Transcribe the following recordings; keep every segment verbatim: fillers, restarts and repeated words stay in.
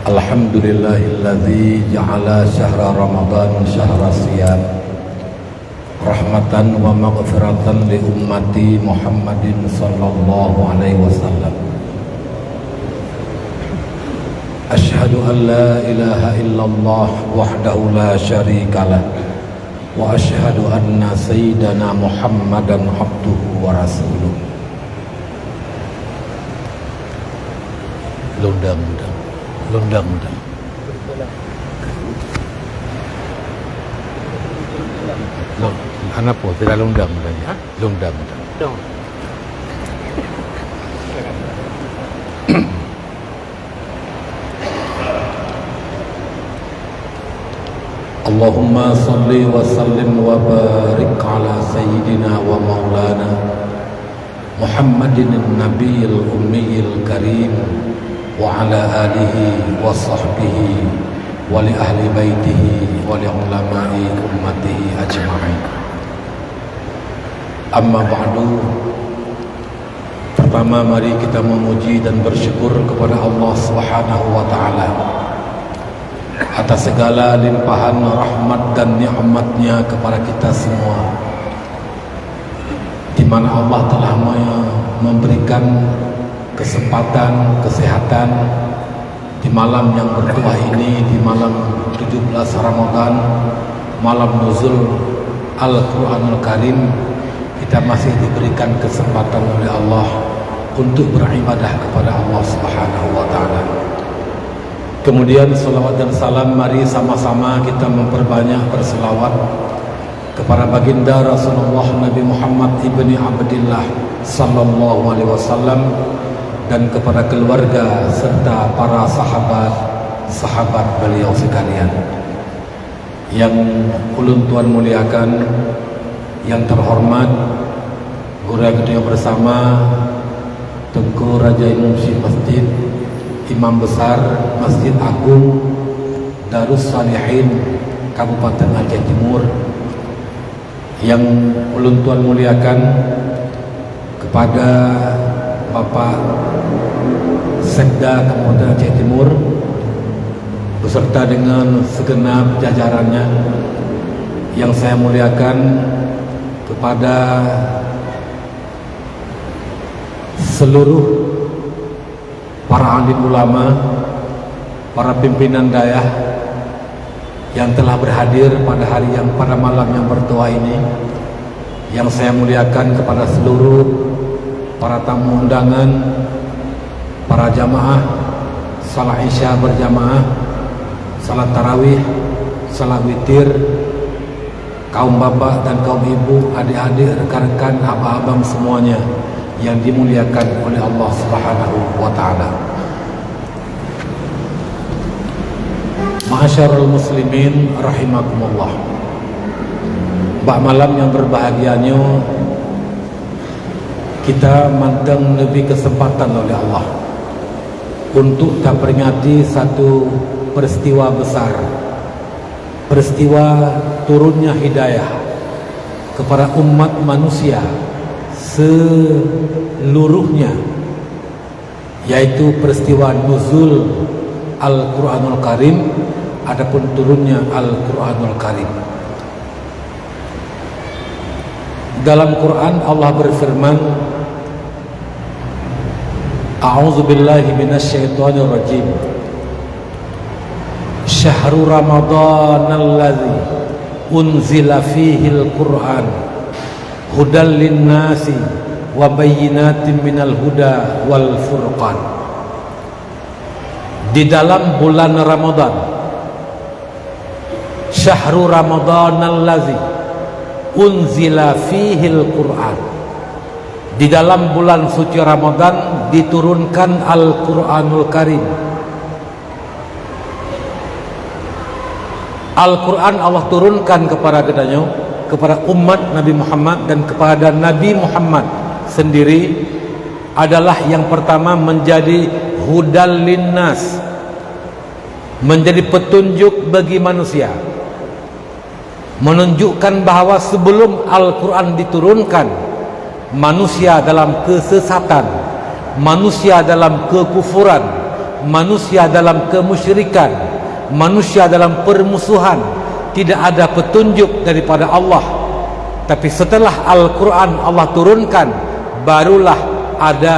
Alhamdulillahilladzi ja'ala syahra Ramadan syahra siyam, rahmatan wa maghfiratan li ummati Muhammadin sallallahu alaihi wasallam. Asyhadu an la ilaha illallah wahdahu la syarikalah, wa asyhadu anna sayyidana Muhammadan abduhu wa rasuluh. Lôn dam, lôn dam. Lôn dam, lôn dam. Lôn, hana po, tidak lôn dam, lôn dam. Lôn dam, lôn dam. Allahumma salli wa sallim wa barik ala sayyidina wa maulana Muhammadin nabiyil ummiyil karim wa ala alihi wa sahbihi wa li ahli baitihi wa li ulama'i ummatihi ajma'in. Amma ba'du. Pertama, mari kita memuji dan bersyukur kepada Allah Subhanahu wa Ta'ala atas segala limpahan rahmat dan nikmat-Nya kepada kita semua, di mana Allah telah me-, memberikan kesempatan, kesehatan, di malam yang bertuah ini, di malam tujuh belas Ramadan, malam nuzul Al-Quranul Karim, kita masih diberikan kesempatan oleh Allah untuk beribadah kepada Allah Subhanahu wa Ta'ala. Kemudian, salawat dan salam, mari sama-sama kita memperbanyak berselawat kepada Baginda Rasulullah Nabi Muhammad ibni Abdillah sallallahu alaihi wasallam dan kepada keluarga serta para sahabat-sahabat beliau sekalian. Yang ulôn tuan muliakan, yang terhormat Gurèe geutanyoe bersama Teungku Raja Imum Syik Masjid, Imam Besar Masjid Agung Darus Salihin Kabupaten Aceh Timur, yang ulôn tuan muliakan, kepada Bapak Sekda Kabupaten Aceh Timur beserta dengan segenap jajarannya, yang saya muliakan, kepada seluruh para alim ulama, para pimpinan dayah yang telah berhadir pada hari yang, pada malam yang bertuah ini, yang saya muliakan, kepada seluruh para tamu undangan, para jamaah salat Isya berjamaah, salat tarawih, salat witir, kaum bapak dan kaum ibu, adik-adik, rekan-rekan, abang-abang semuanya yang dimuliakan oleh Allah Subhanahu wa Ta'ala. Ma'asyiral muslimin rahimakumullah. Bak malam yang berbahagia nyoe, kita mantong neubri kesempatan oleh Allah untuk taperingati satu peristiwa besar, peristiwa turunnya hidayah kepada umat manusia seluruhnya, yaitu peristiwa nuzul Al-Quranul Karim ataupun turunnya Al-Quranul Karim. Dalam Quran, Allah berfirman, "A'udzubillahi minasyaitonirrajim. Syahru Ramadanalladzi unzila fihil Qur'an hudal linnasi wa bayyinatin minal huda wal furqan." Di dalam bulan Ramadan, syahru Ramadanalladzi unzila fihil Qur'an. Di dalam bulan suci Ramadan diturunkan Al-Quranul Karim. Al-Quran Allah turunkan kepada geutanyoe, kepada umat Nabi Muhammad dan kepada Nabi Muhammad sendiri adalah yang pertama menjadi hudal linnas, menjadi petunjuk bagi manusia, menunjukkan bahwa sebelum Al-Quran diturunkan, manusia dalam kesesatan, manusia dalam kekufuran, Manusia dalam kemusyrikan, manusia dalam permusuhan, tidak ada petunjuk daripada Allah. Tapi setelah Al-Quran Allah turunkan, barulah ada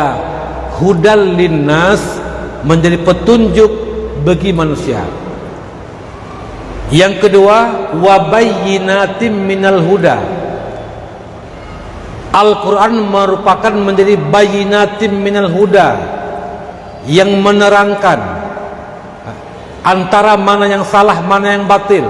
hudal linnas, menjadi petunjuk bagi manusia. Yang kedua, wa bayyinatim minal huda. Al-Quran merupakan menjadi bayyinatim minal huda, yang menerangkan antara mana yang salah, mana yang batil,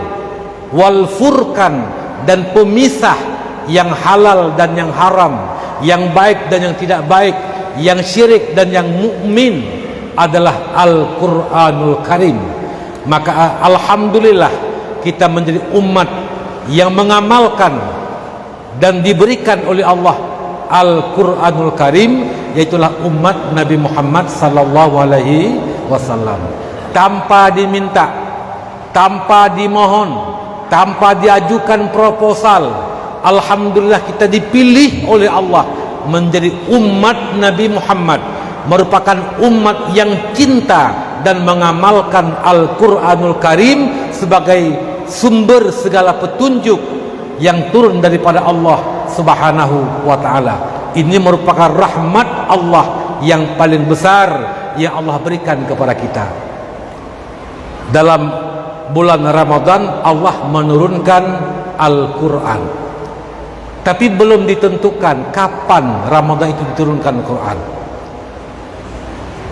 wal furqan, dan pemisah yang halal dan yang haram, yang baik dan yang tidak baik, yang syirik dan yang mukmin adalah Al-Quranul Karim. Maka alhamdulillah, kita menjadi umat yang mengamalkan dan diberikan oleh Allah Al-Quranul Karim, yaitulah umat Nabi Muhammad sallallahu alaihi wasallam. Tanpa diminta, tanpa dimohon, tanpa diajukan proposal, alhamdulillah, kita dipilih oleh Allah menjadi umat Nabi Muhammad, merupakan umat yang cinta dan mengamalkan Al-Quranul Karim sebagai sumber segala petunjuk yang turun daripada Allah Subhanahu wa Ta'ala. Ini merupakan rahmat Allah yang paling besar yang Allah berikan kepada kita. Dalam bulan Ramadan, Allah menurunkan Al-Quran. Tapi belum ditentukan kapan Ramadan itu diturunkan Al-Quran.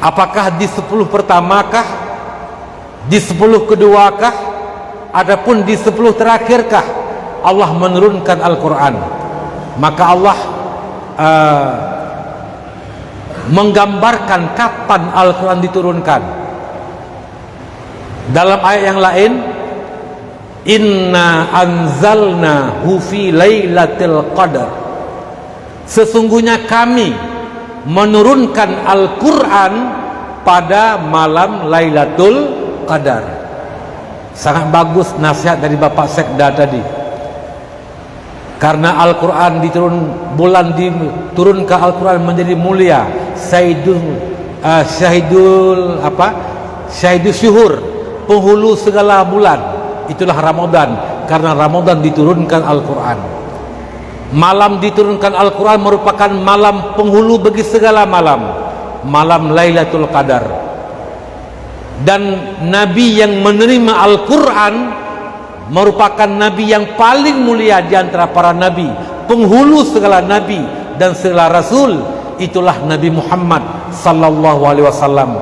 Apakah di sepuluh pertama kah? Di sepuluh kedua kah? Ataupun di sepuluh terakhir kah Allah menurunkan Al-Quran? Maka Allah, eh, menggambarkan kapan Al-Quran diturunkan. Dalam ayat yang lain, "Inna anzalnahu fi lailatul qadar." Sesungguhnya Kami menurunkan Al-Quran pada malam Lailatul Qadar. Sangat bagus nasihat dari Bapak Sekda tadi. Karena Al-Quran diturun, bulan diturunkan Al-Quran menjadi mulia. Saidul, ah, Syahidul apa? Syahidul syuhur, penghulu segala bulan. Itulah Ramadan. Karena Ramadan diturunkan Al-Quran. Malam diturunkan Al-Quran merupakan malam penghulu bagi segala malam, malam Lailatul Qadar. Dan Nabi yang menerima Al-Quran merupakan Nabi yang paling mulia di antara para nabi, penghulu segala nabi dan segala rasul, itulah Nabi Muhammad sallallahu alaihi wasallam.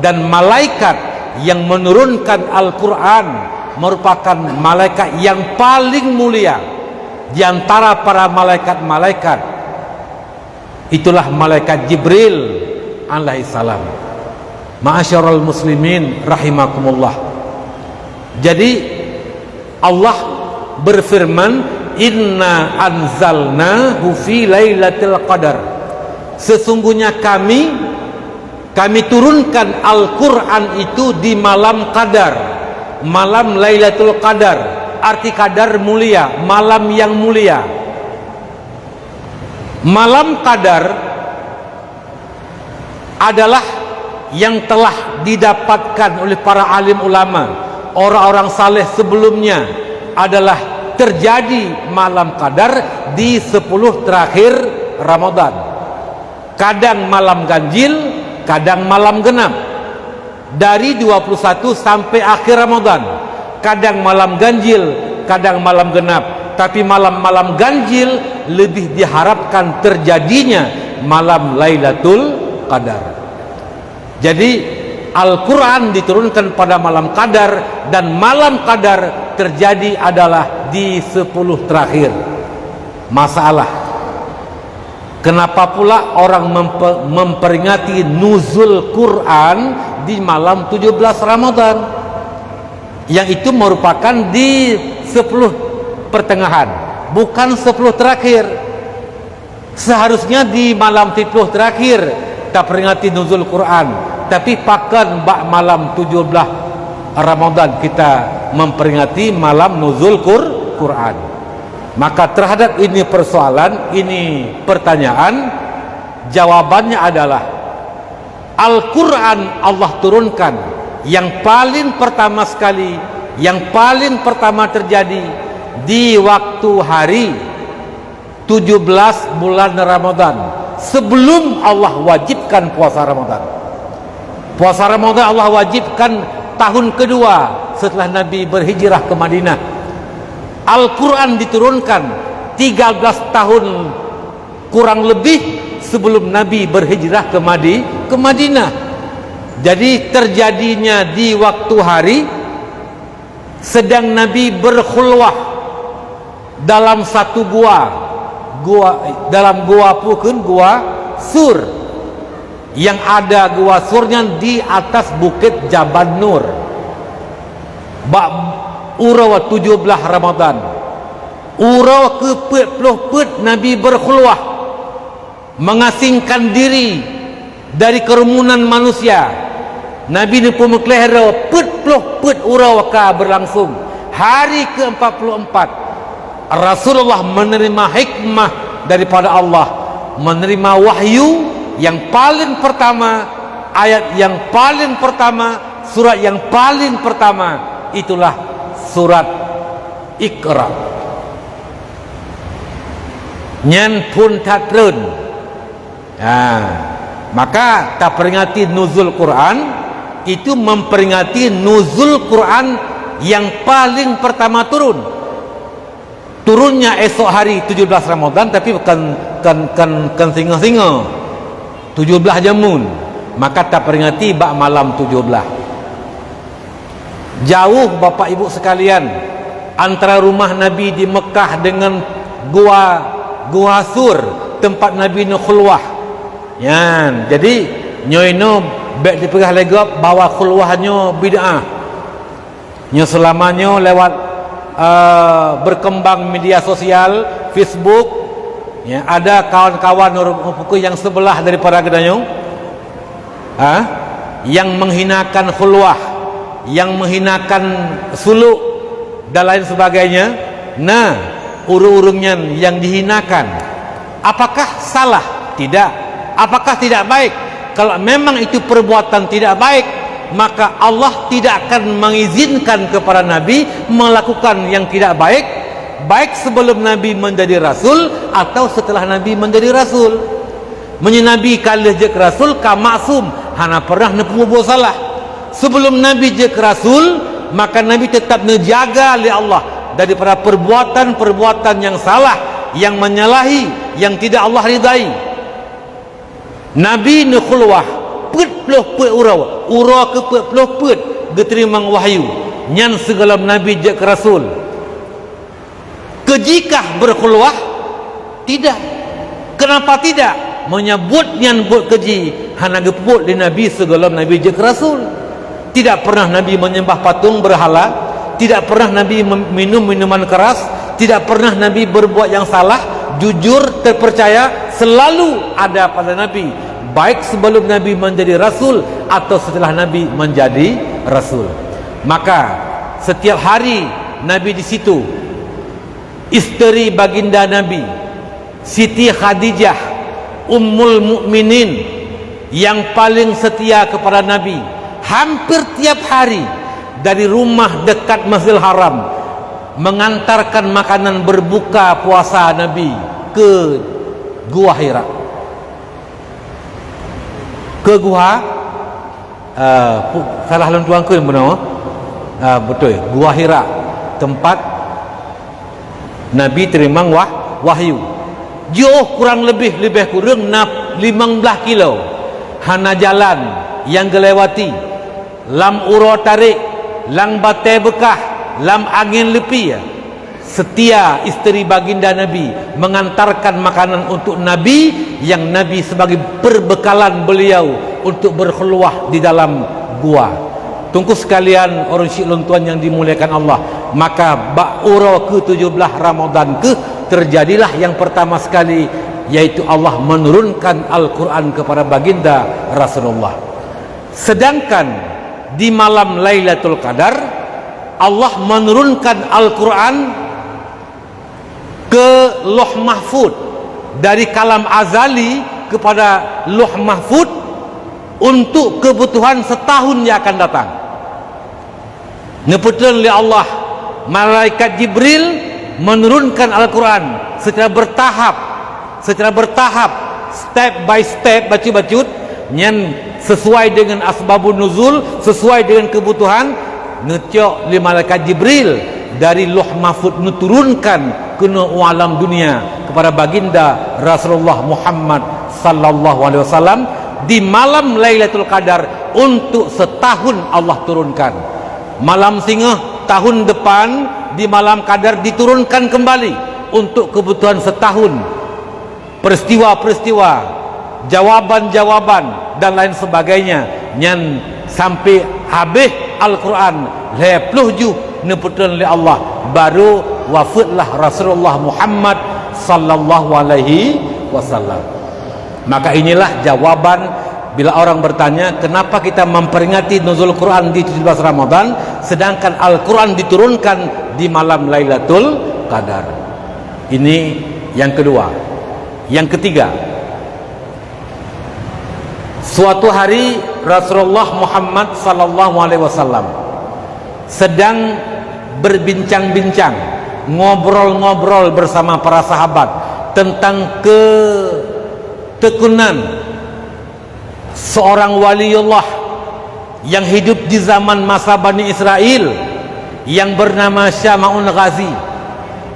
Dan malaikat yang menurunkan Al-Quran merupakan malaikat yang paling mulia di antara para malaikat-malaikat, itulah malaikat Jibril alaihissalam. Ma'asyiral muslimin rahimakumullah. Jadi, Allah berfirman, "Inna anzalnahu fi lailatul qadar." Sesungguhnya Kami, Kami turunkan Al-Quran itu di malam Qadar, malam Lailatul Qadar. Arti Qadar mulia, malam yang mulia. Malam Qadar adalah yang telah didapatkan oleh para alim ulama, orang-orang saleh sebelumnya, adalah terjadi malam Qadar di sepuluh terakhir Ramadan. Kadang malam ganjil, kadang malam genap. Dari dua puluh satu sampai akhir Ramadan. Kadang malam ganjil, kadang malam genap. Tapi malam-malam ganjil lebih diharapkan terjadinya malam Lailatul Qadar. Jadi, Al-Quran diturunkan pada malam Qadar, dan malam Qadar terjadi adalah di sepuluh terakhir. Masalah, kenapa pula orang mempe-, memperingati nuzul Quran di malam tujuh belas Ramadan? Yang itu merupakan di sepuluh pertengahan, bukan sepuluh terakhir. Seharusnya di malam sepuluh terakhir taperingati nuzul Quran, tapi pakon bak malam tujuh belas Ramadan kita memperingati malam nuzul Qur-, Quran. Maka terhadap ini persoalan, ini pertanyaan, jawabannya adalah Al-Quran Allah turunkan yang paling pertama sekali, yang paling pertama terjadi di waktu hari tujuh belas bulan Ramadan, sebelum Allah wajibkan puasa Ramadan. Puasa Ramadan Allah wajibkan tahun kedua setelah Nabi berhijrah ke Madinah. Al-Quran diturunkan tiga belas tahun kurang lebih sebelum Nabi berhijrah ke Madi-, ke Madinah. Jadi terjadinya di waktu hari sedang Nabi berkhulwah dalam satu gua, gua dalam gua pukun gua Sur, yang ada gua Sur nyan di atas bukit Jabal Nur. Bak uroe tujuh belas Ramadan, uroe keu peuet ploh peuet Nabi berkhulwah, mengasingkan diri dari kerumunan manusia. Nabi neupeumeukleh droe peuet ploh peuet uroe ka berlangsung. Hari keempat puluh empat, Rasulullah menerima hikmah daripada Allah, menerima wahyu yang paling pertama, ayat yang paling pertama, surat yang paling pertama, itulah surat Iqra. Nyan phon that treun. Ha, maka taperingati nuzul Quran, itu memperingati nuzul Quran yang paling pertama turun. Turunnya esok hari tujuh belas Ramadan, tapi bukan, bukan, bukan, bukan singoh-singoh. Tujuh belas jamun. Maka taperingati bak malam tujuh belas. Jauh, Bapak Ibu sekalian, antara rumah Nabi di Mekah dengan gua, Gua Sur, tempat Nabi neukhulwah. Nyan, jadi nyoe inoe bék dipeugah lé gob bahwa khulwah nyoe bid'ah. Nyoe seulama nyoe lewat, eh, berkembang media sosial, Facebook, ya, ada kawan-kawan ureuëng pukul yang sebelah daripada geutanyoe, ha, yang menghinakan khulwah, yang menghinakan suluk dan lain sebagainya. Nah, ureuëng-ureuëng nyan yang dihinakan. Apakah salah? Tidak. Apakah tidak baik? Kalau memang itu perbuatan tidak baik, maka Allah tidak akan mengizinkan kepada Nabi melakukan yang tidak baik, baik sebelum Nabi menjadi rasul atau setelah Nabi menjadi rasul. Meunyoe Nabi ka lheueh jeuet keu rasul, ka maksum, hana pernah neupeubuet salah. Sebelum Nabi jeuet keu rasul, maka Nabi tetap neujaga lé Allah daripada perbuatan-perbuatan yang salah, yang menyalahi, yang tidak Allah ridai. Nabi neukhulwah peuet ploh peuet uroe, uroe keu peuet ploh peuet geuteurimong wahyu. Nyan sigohlom Nabi jeuet keu rasul. Keu jih kah berkhulwah? Tidak. Kenapa tidak? Meunyoe buet nyan buet keu jih hana geupeubuet lé Nabi sigohlom Nabi jeuet keu rasul. Tidak pernah Nabi menyembah patung berhala, tidak pernah Nabi mem-, minum minuman keras, tidak pernah Nabi berbuat yang salah, jujur, terpercaya, selalu ada pada Nabi, baik sebelum Nabi menjadi rasul atau setelah Nabi menjadi rasul. Maka, setiap hari Nabi di situ, isteri baginda Nabi, Siti Khadijah, Ummul Mukminin, yang paling setia kepada Nabi, hampir tiap hari dari rumah dekat Masjidil Haram mengantarkan makanan berbuka puasa Nabi ke Gua Hira. Ke Gua, ah, pu-, salah lôn tuan kheun bunoe. Ah, beutôi, Gua Hira, tempat Nabi teurimong wah-, wahyu. Jiôh kurang leubeh, leubeh kureueng na limong blaih kilo. Hana jalan nyang geulewati. Lam uroe tarék, lam batée beukah, lam angén leupie. Setia isteri baginda Nabi mengantarkan makanan untuk Nabi yang Nabi sebagai perbekalan beliau untuk berkhulwah di dalam gua. Teungku sekalian, ureuëng syik lôn tuan nyang dimuliakan Allah, maka bak uroe keu tujoh blaih Ramadan keuh terjadilah yang pertama sekali, yaitu Allah menurunkan Al-Quran kepada baginda Rasulullah. Sedangkan di malam Lailatul Qadar, Allah menurunkan Al-Quran ke Lauh Mahfud, dari kalam azali kepada Lauh Mahfud, untuk kebutuhan setahun yang akan datang. Neupeutreun lé Allah, malaikat Jibril menurunkan Al-Quran secara bertahap, secara bertahap, step by step, bacut-bacut, nyan sesuai dengan asbabun nuzul, sesuai dengan kebutuhan, neucok lé malaikat Jibril dari Lauh Mahfuz, neuturunkan keunoe u alam dunia kepada baginda Rasulullah Muhammad sallallahu alaihi wasallam di malam Lailatul Qadar untuk setahun Allah turunkan. Malam singoh tahun depan di malam Qadar diturunkan kembali untuk kebutuhan setahun. Peristiwa-peristiwa, jawaban-jawaban dan lain sebagainya, nyan sampai habéh Al-Quran lhée ploh juh neupeutreun lé Allah, baru wafeuet lah Rasulullah Muhammad sallallahu alaihi wasallam. Maka inilah jawaban bila orang bertanya, kenapa kita memperingati Nuzul Quran di tujuh belas Ramadan, sedangkan Al-Quran diturunkan di malam Lailatul Qadar. Ini yang kedua. Yang ketiga, suatu hari Rasulullah Muhammad sallallahu alaihi wasallam sedang berbincang-bincang, ngobrol-ngobrol bersama para sahabat tentang ketekunan seorang waliullah yang hidup di zaman masa Bani Israel yang bernama Syama'un Ghazi,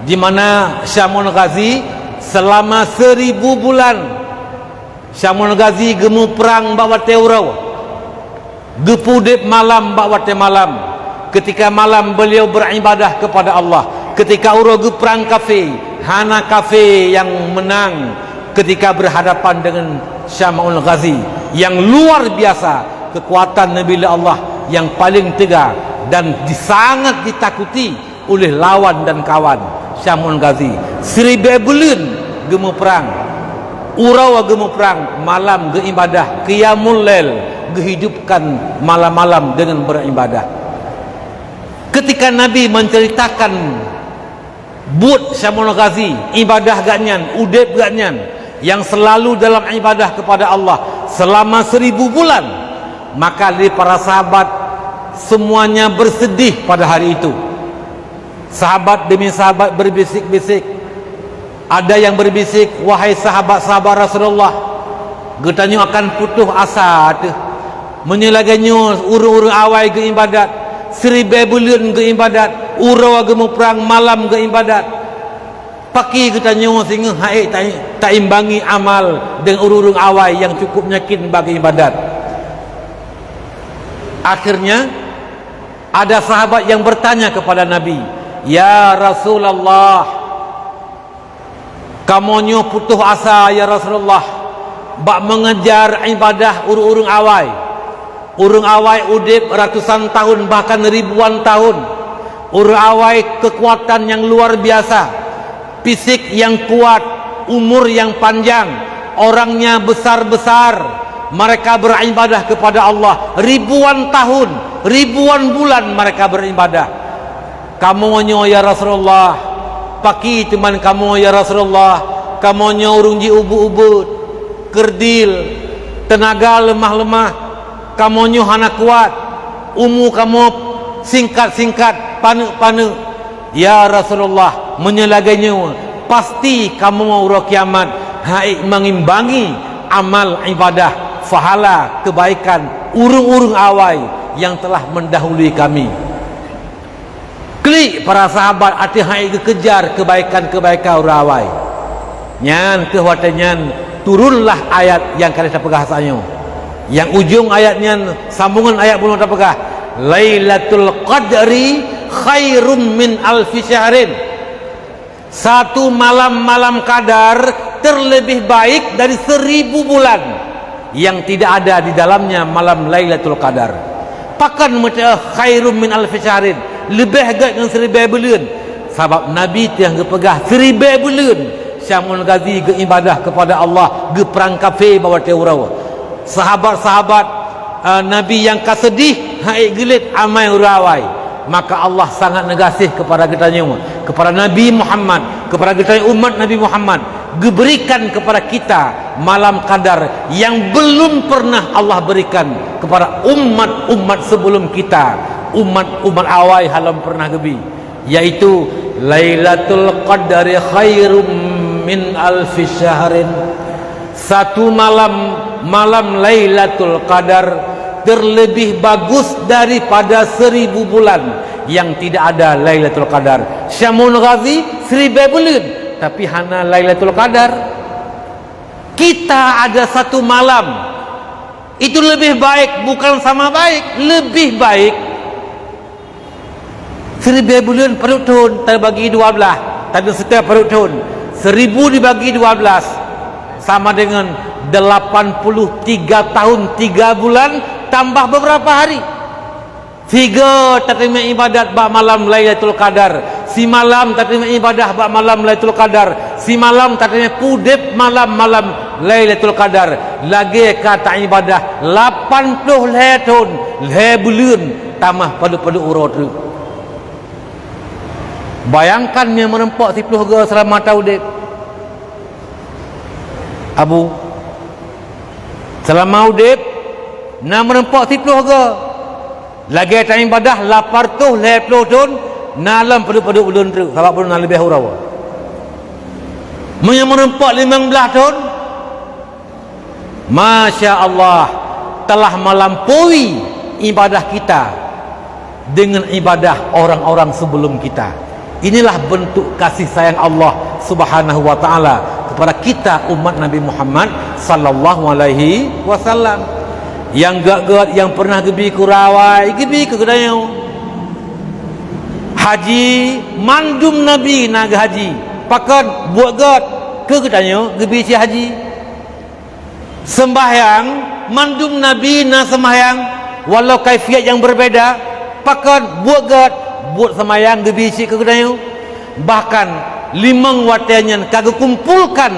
di mana Syama'un Ghazi selama seribu bulan Syama'un Ghazi geumuprang bak watée uroe, geupeudeb malam bak watée malam. Ketika malam beliau beribadah kepada Allah, ketika uroe geuprang kafé, hana kafé yang menang ketika berhadapan dengan Syama'un Ghazi yang luar biasa, kekuatan Nabi Allah yang paling teuga dan di-, sangat ditakuti oleh lawan dan kawan. Syama'un Ghazi siribée buleuen geumuprang, uroe geumuprang, malam geuibadah, qiyamul lail, geuhidupkan malam-malam dengan beribadah. Ketika Nabi menceritakan buet Syama'un Ghazi, ibadah gobnyan, udeb gobnyan yang selalu dalam ibadah kepada Allah selama seribu bulan, maka di para sahabat semuanya bersedih pada hari itu. Sahabat demi sahabat berbisik-bisik. Ada yang berbisik, "Wahai sahabat-sahabat Rasulullah, geutanyoe akan putôh asa teuh. Meunyoe lagée nyoe ureuëng-ureuëng awai geuibadat, siribée buleuen geuibadat, uroe geumuprang, malam geuibadat, pakri geutanyoe singoh han ék ta-, taimbangi amal deungon ureuëng-ureuëng awai nyang cukup yakin bak geuibadat?" Akhirnya, ada sahabat yang bertanya kepada Nabi, "Ya Rasulullah, kamoe nyoe putôh asa, ya Rasulullah, bak mengejar ibadah ureuëng-ureuëng awai. Ureuëng awai udeb ratusan tahun, bahkan ribuan tahun. Ureuëng awai kekuatan yang luar biasa, fisik yang kuat, umur yang panjang, orangnya besar-besar. Mereka beribadah kepada Allah ribuan tahun, ribuan bulan mereka beribadah. Kamoe nyoe, ya Rasulullah, pakri teuma kamoe, ya Rasulullah, kamoe nyoe ureuëng jiubeuet-ubeuet, kerdil, teunaga leumah-leumah, kamoe nyoe hana kuat, umu kamoe singkat-singkat, paneuk-paneuk. Ya Rasulullah, meunyoe lagée nyoe, pasti kamoe uroe kiamat han ék mengimbangi amal ibadah, pahala, kebaikan ureuëng-ureuëng awai yang telah mendahului kami." Klik para sahabat ateueh han ék geukejar kebaikan-kebaikan ureuëng awai. Nyan kheueh watée nyan turunlah ayat nyang ka lheueh tapeugah saát nyoe. Nyang ujong ayat nyan sambongan ayat bunoe tapeugah, "Lailatul Qadri khairum min alfi syahrin." Satu malam-malam Qadar terlebih baik dari seribu bulan yang tidak ada di dalamnya malam Lailatul Qadar. Pakon meuteuk khairum min alfi syahrin, leubeh gét ngon siribée buleuen? Sabab Nabi teuh geupeugah siribée buleuen Syama'un Ghazi geuibadah kepada Allah, geuprang kafé bak watée uroe. Sahabat-sahabat, eh, Nabi nyang ka seudeh han ék geulet amai ureuëng awai, maka Allah sangat neugaséh kepada geutanyoe, kepada Nabi Muhammad, kepada geutanyoe umat Nabi Muhammad, Geuberikan kepada kita malam qadar yang belum pernah Allah berikan kepada umat-umat sebelum kita, umat-umat awai hana pernah geubi, yaitu Lailatul Qadri khairum min alfi syahrin. Satu malam, malam Lailatul Qadar terlebih bagus daripada seribu bulan yang tidak ada Lailatul Qadar. Syamun Ghazi seribu bulan, tapi hana Lailatul Qadar. Kita ada satu malam, itu lebih baik, bukan sama baik, lebih baik. Seribu bulan padub thon terbagi dua belas, tapi setiap padub thon, seribu dibagi dua belas sama dengan delapan puluh tiga tahun, tiga bulan tambah beberapa hari. Sigo tateumé ibadat bak malam Lailatul Qadar, simalam tateumé ibadah bak malam Lailatul Qadar, simalam tateumé pudeb malam-malam Lailatul Qadar, lagée ka taibadah lapan ploh lhée thon, lhée buleuen tamah padub-padub uroe teuk. Bayangkan, meunyoe meureumpok siploh goe seulama taudeb. Abu, seulama udeb na meureumpok siploh goe, lagée taibadah lapan reutoh lhée ploh thon, na lom padub-padub buleuen teuk, sabab buleuen na leubeh uroe. Meunyoe meureumpok limong blaih thon, Masya Allah, telah melampaui ibadah kita dengan ibadah orang-orang sebelum kita. Inilah bentuk kasih sayang Allah Subhanahu wa Ta'ala kepada kita, umat Nabi Muhammad sallallahu alaihi wasallam. Nyang gét-gét nyang pernah geubi keu urawai, geubi keu geutanyoe. Haji, mandum nabi na geuhaji. Pakon? Buet gét, keu geutanyoe geubi cit haji. Seumbahyang, mandum nabi na seumbahyang, walau kaifiat nyang beubeda. Pakon? Buet gét, buet seumbahyang geubi cit keu geutanyoe. Bahkan, limong watée nyan ka geukumpolkan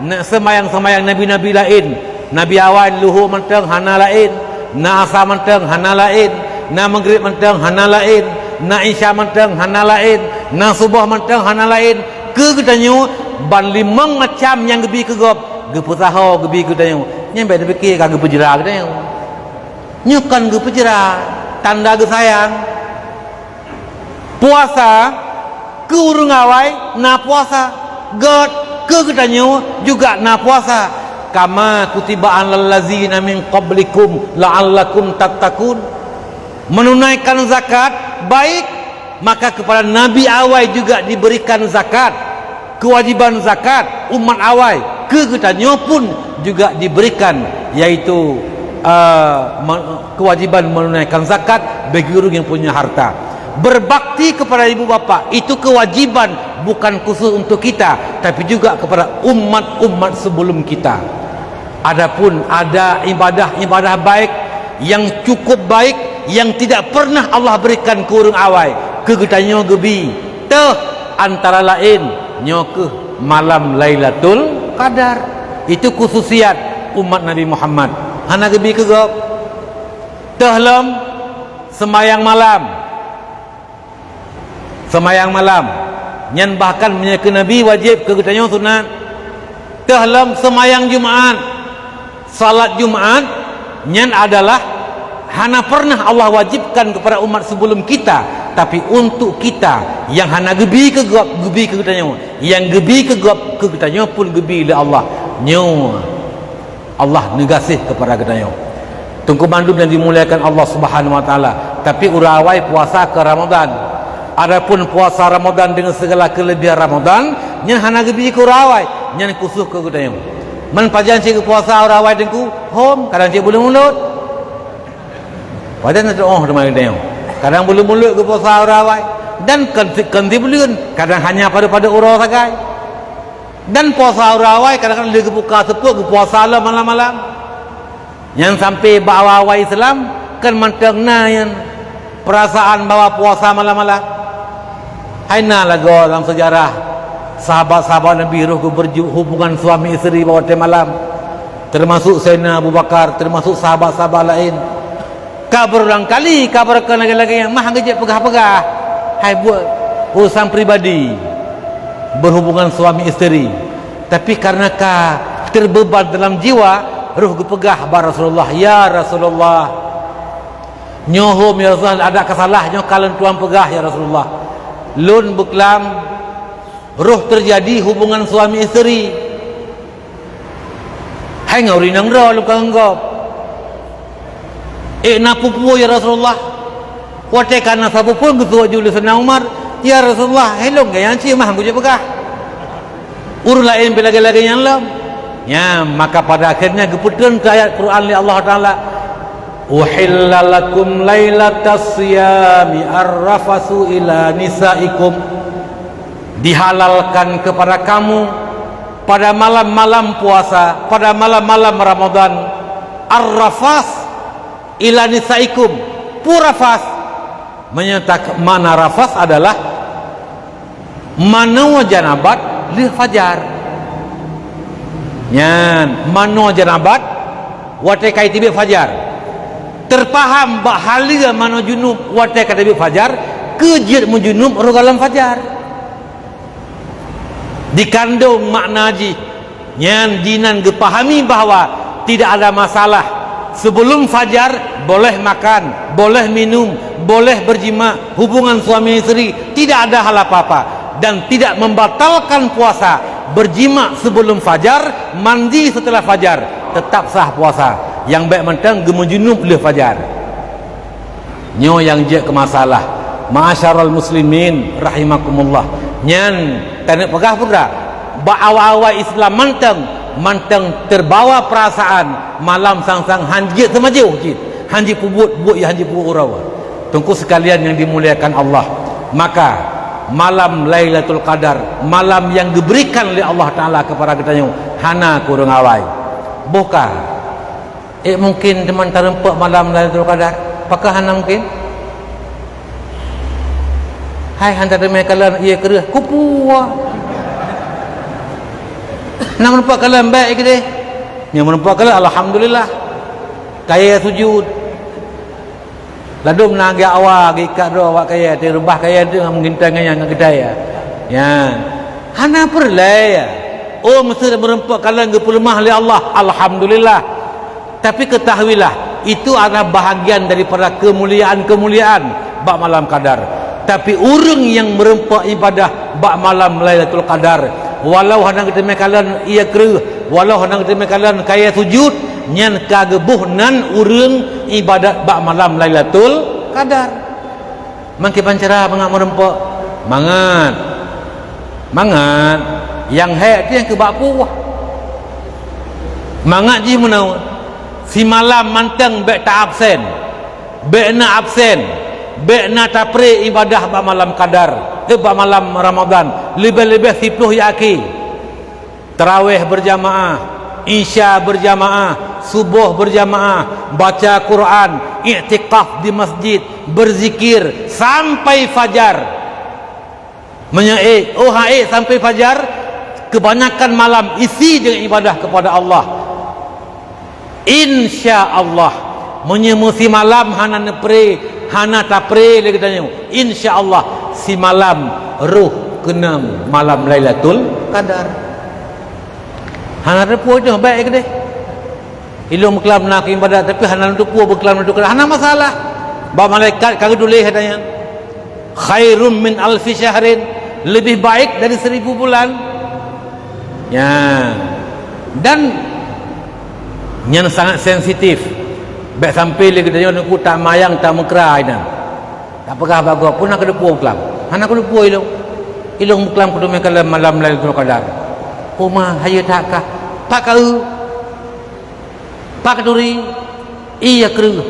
na-, seumbahyang-seumbahyang nabi-nabi laén. Nabi awai luho mantong hana laén, na asa mantong hana laén, na meugrib mantong hana laén, na isya mantong hana laén, na suboh mantong hana laén. Keu geutanyoe, ban limong macam nyang geubi keu gob, geupeusaho geubi keu tanyoe. Nyan bék neupike ka geupeujra geutanyoe. Nyoe kon geupeujra, tanda geusayang. Puasa keu ureuëng awai na puasa, gét keu geutanyoe juga na puasa. Kama kutiba alal ladzina min qablikum la'allakum tattaqun. Menunaikan zakat baik, maka kepada nabi awai juga diberikan zakat, kewajiban zakat umat awai, keu geutanyoe pun juga diberikan, yaitu, eh, me-, kewajiban menunaikan zakat bagi ureuëng nyang punya harta. Berbakti kepada ibu bapa itu kewajiban bukan khusus untuk kita, tapi juga kepada umat-umat sebelum kita. Adapun ada ibadah-ibadah baik yang cukup baik yang tidak pernah Allah berikan keu ureuëng awai, keu geutanyoe geubi, teuh antara laén nyoe kheueh malam Lailatul Qadar. Itu khususiat umat Nabi Muhammad. Hana geubi keu gob. Teuh lom seumbahyang malam. Seumayang malam, nyan bahkan meunyoe keu Nabi wajéb, keu geutanyoe sunat. Teuh lom seumayang Jumaat, salat Jumaat nyan adalah hana pernah Allah wajibkan kepada umat sebelum kita, tapi untuk kita nyang hana geubi keu gob, geubi keu geutanyoe, nyang geubi keu gob, keu geutanyoe pun geubi lé Allah. Nyoe Allah neugaséh keupada geutanyoe. Teungku mandum nyang dimuliakan Allah Subhanahu wa Taala, tapi ureuëng awai puasa keu Ramadan. Adapun puasa Ramadan deungon segala keulebihan Ramadan, nyan hana geubi keu ureuëng awai, nyan khusus keu geutanyoe. Man pajan cit geupuasa ureuëng awai Teungku? Hom, kadang cit buleuen mulod. Pajan na teuôh teuma geutanyoe. Kadang buleuen mulod geupuasa ureuëng awai, dan kon, kon sibuleuen, kadang hanya pada-pada uroe sagai. Dan puasa ureuëng awai kadang-kadang lé geubuka seupôt geupuasa lom malam-malam. Nyan sampai bak awai-awai Islam kan mantong na nyan peurasaan bahwa puasa malam-malam. Hai na lagoe lam seujarah sahabat-sahabat Nabi roh geubeureuju hubungan suami isteri bak watée malam, teumasuk Saidina Abu Bakar, teumasuk sahabat-sahabat laén. Ka beureulang kali ka beureukan lagée-lagée nyang mah geujeuet peugah-peugah, hai buet urusan pribadi, berhubungan suami isteri. Tapi karena ka terbeuban dalam jiwa, roh geupeugah bak Rasulullah, "Ya Rasulullah, nyoe hom ya Rasulullah, adak ka salah, nyoe ka lôn tuan peugah ya Rasulullah. Lôn beuklam, roh teujadi hubungan suami isteri. Hai ngon ureueng inong droe lôn ka ngon gob. Ék na peue-peue ya Rasulullah?" Watée ka na sapeue phon geusuet jih lé Saidina Umar, "Ya Rasulullah, hai lôn nyang cit mah geupeugah. Ureueng laén pih lagée-lagée nyan lom." Nyan, maka pada akhirnya geupeutreun keu ayat Quran lé Allah Taala, "Uhilla lakum lailatas siyami arrafasu ila nisaikum." Dihalalkan kepada kamu pada malam-malam puasa, pada malam-malam Ramadan, arrafas ila nisaikum. Peue rafas? Meunyoe tak-, makna rafas adalah manoe janabat lheueh fajar. Nyan, manoe janabat watée ka teubiet fajar. Teupaham bak haleue manoe junub watée ka teubiet fajar, keu jeuet meujunub rot gohlom fajar. Dikandong makna jih, nyan dinan geupahami bahwa tidak ada masalah. Sebelum fajar boleh makan, boleh minum, boleh berjima, hubungan suami isteri, tidak ada hal apa-apa dan tidak membatalkan puasa. Berjima sebelum fajar, mandi setelah fajar, tetap sah puasa. Nyang bék mantong geumeujunub lheueh fajar. Nyoe nyang jeuet keu masalah. Ma'asyiral muslimin rahimakumullah. Nyan taneuk peugah peue? Bak awai-awai Islam mantong, mantong terbawa perasaan malam sang-sang han jeuet seumajoh cit, han jeuet peubuet buet nyang han jeuet peubuet uroe. Teungku sekalian yang dimuliakan Allah, maka malam Lailatul Qadar, malam yang diberikan oleh Allah Taala kepada geutanyoe, hana keu ureueng awai. Boh ka. Eh, mungkin teuma tarumpok malam Lailatul Qadar? Pakon hana mungkin? Hai, han tateumé kalon ié kreueh, kupuwa. Na meurumpok kalon bék keudeh. Nyang meurumpok kalon, alhamdulillah. Kayée sujud. Ladôm na geuawa geuikat droe awak kayée, teureubah kayée teuh ngon geuntang nyan ngon geutai ya. Nyan. Hana peureulée ya. Oh, meuseuti meurumpok kalon geupeuleumah lé Allah, alhamdulillah. Tapi ketahuilah, itu adalah bahagian daripada kemuliaan-kemuliaan bak malam Qadar. Tapi ureuëng nyang meurumpok ibadah bak malam Lailatul Qadar, walau hana geuteumé kalon ié kreueh, walau hana geuteumé kalon kayée sujud, nyan ka geuboh nan ureuëng ibadat bak malam Lailatul Qadar. Mangke bancara mangat meurumpok? Mangat. Mangat. Nyang hék tu nyang keu bak puih. Mangat jih meunoe, simalam mantong bék ta absen. Bék na absen. Bék na tapré ibadah bak malam Qadar, eh, bak malam Ramadan. Leubeh-leubeh siplôh nyang akhé. Tarawih berjamaah, Isya berjamaah, suboh berjamaah, baca Quran, iktikaf di masjid, berzikir sampai fajar. Meunyoe ék, oh ha ék sampai fajar, kebanyakan malam isi dengan ibadah kepada Allah. Insya Allah, meunyoe meusimalam hana neupré, hana tapré lé geutanyoe, insya Allah simalam roh keunong malam Lailatul Qadar. Hana teupeue nyoe, baik keudeh. Ilong beuklam na keu ibadat, tapi hana teupeue beuklam na keu, hana masalah. Bak malaikat ka geutuléh hana nyan. Khairum min alfi syahrin, lebih baik dari seribu bulan. Ya. Dan nyan sangat sensitif. Bék sampai lé geutanyoe nungku tamayang tameukra inan. Tapeugah bagoe, peue na keu teupeue beuklam? Hana keu teupeue ilong. Ilong beuklam keu teumé kalon malam Lailatul Qadar. Uma, hayeue that kah? Pakau. Pak Duri, iya kreueh.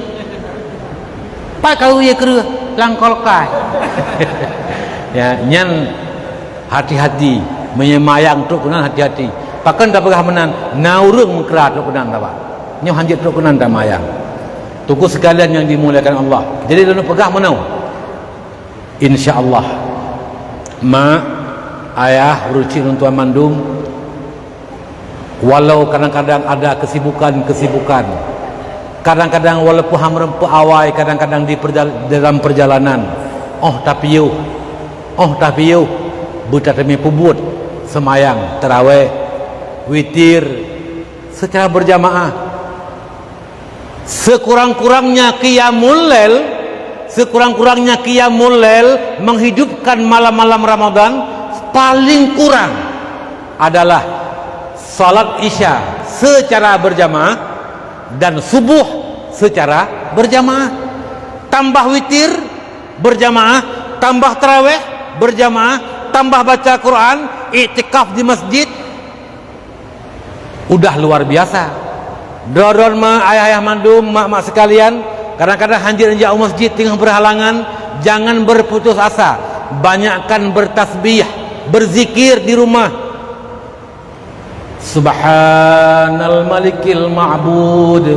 Pak kau iya kreueh, langkol kai. Ya, nyan hati-hati. Meunyoe mayang trok keunan hati-hati. Pakon tapeugah meunan, na ureuëng meukra trok keunan tapak. Nyoe hanjeuet trok keunan tamayang. Teungku sekalian yang dimuliakan Allah. Jadi lôn peugah meunoe. Insya Allah, mak, ayah, ureuëng cit ureuëng tuan mandum, walau kadang-kadang ada kesibukan-kesibukan, kadang-kadang walaupun hana meureumpok awai, kadang-kadang di perjal-, dalam perjalanan, oh tapiôh, oh tapiôh, beutateumé peubuet seumayang tarawéh, Witir secara berjamaah. Sekurang-kurangnya qiyamul lail, sekurang-kurangnya qiyamul lail menghidupkan malam-malam Ramadan paling kurang adalah salat Isya secara berjamaah dan subuh secara berjamaah. Tambah witir berjamaah, tambah tarawih berjamaah, tambah baca Quran, iktikaf di masjid, udah luar biasa. Droe-droe ma, ayah-ayah mandum, mak-mak sekalian, kadang-kadang hanjeuet jak u masjid teungoh berhalangan, jangan berputus asa. Banyakkan bertasbih, berzikir di rumah. Subhanal Malikil Ma'bud,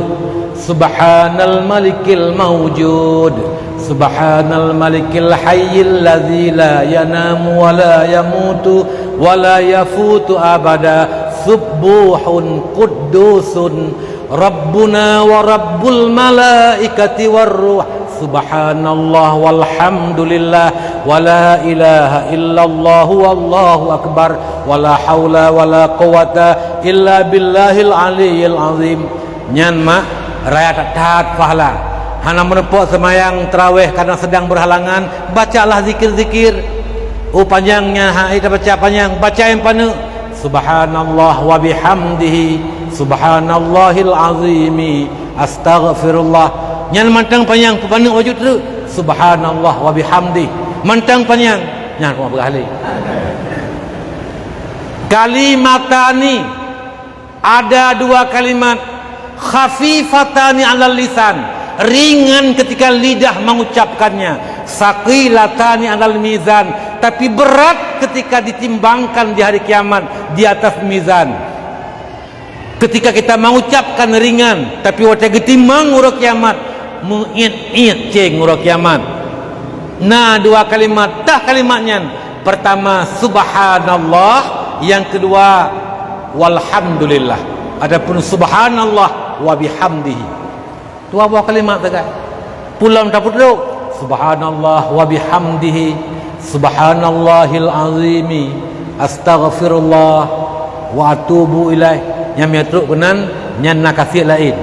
Subhanal Malikil Maujud, Subhanal Malikil Hayyil Ladzi La Yanamu Wa La Yamutu Wa La Yafutu Abada, Subbuhun Quddusun Rabbuna Wa Rabbul Malaikati War Ruh, Subhanallah Walhamdulillah Wa La Ilaha Illallah Wallahu Akbar, Wa La Haula Wa La Quwwata Illa Billahil Aliyyil Azim. Nyan mak raya that-that pahala. Hana meuneupok seumayang tarawih karena sedang berhalangan, bacalah zikir-zikir. Oh, panyang nyan, ha, ita baca panyang, baca nyang paneuk. Subhanallah wa bihamdihi, subhanallahil azimi, astaghfirullah. Nyan mantong panyang, paneuk baju treuk. Subhanallah wa bihamdih. Mantong panyang. Nyan peugah lé. Kalimatani, ada dua kalimat, khafifatani 'alal lisan, ringan ketika lidah mengucapkannya, saqilatani 'alal mizan, tapi berat ketika ditimbangkan di hari kiamat di atas mizan. Ketika kita mengucapkan ringan, tapi watée geutimbang uroe kiamat, meuiet-iet céng uroe kiamat. Na dua kalimat, tah kalimat nyan. Pertama, subhanallah, yang kedua, walhamdulillah, ataupun subhanallah wa bihamdihi. Dua boh kalimat sagai. Peue lom tapeutrok, subhanallah wa bihamdihi, subhanallahil azimi, astaghfirullah wa atubu ilaih. Nyang meutrok keunan, nyan na khasiat laén.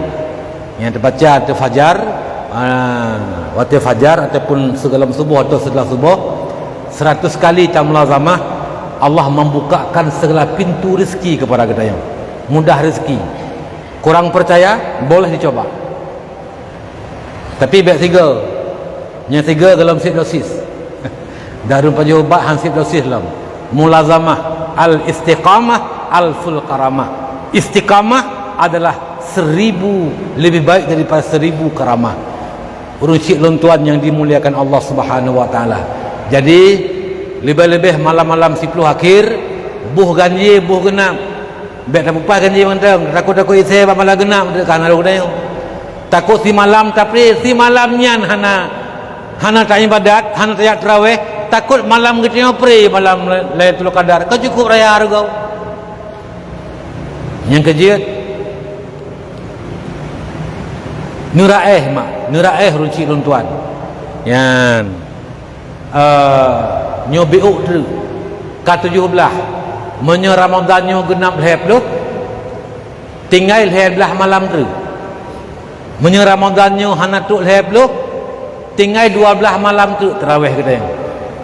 Nyang teubaca ateueh fajar, ah, watée fajar ataupun sigohlom suboh atau setelah suboh, seratus kali tamulazamah, Allah membukakan segala pintu rezeki kepada geutanyoe. Mudah rezeki. Kurang percaya? Boleh dicoba. Tapi bék sigoe. Nyang sigoe golom sip dosis. Daru pajoh ubat han sip dosis lom. Mulazamah, al-istiqamah, alful karamah. Istiqamah adalah seribu, lebih baik daripada seribu karamah. Ureuëng syik lôn tuan nyang dimuliakan Allah Subhanahu wa Taala. Jadi, leubeh-leubeh malam-malam siploh akhir, boh ganjé, boh geunab. Bék tapeupaih ganjé mantong, takot-takot isé bak malam geunab, ka na lôn nyoe. Takot simalam, tapi simalam nyan hana, hana taibadat, hana tajak tarawih, takot malam geutanyoe pré malam Lailatul Qadar. Ka cukup raya hareuga. Nyang keujeuet, neuraéh mak, neuraéh ureuëng syik lôn tuan. Nyan, eh, nyoe biôk treuk, ka tujoh blaih. Meunyoe Ramadhan nyoe geunab lhée ploh, tinggai lhée blaih malam treuk. Meunyoe Ramadhan nyoe hana trok lhée ploh, tinggai dua blaih malam treuk tarawih geutanyoe.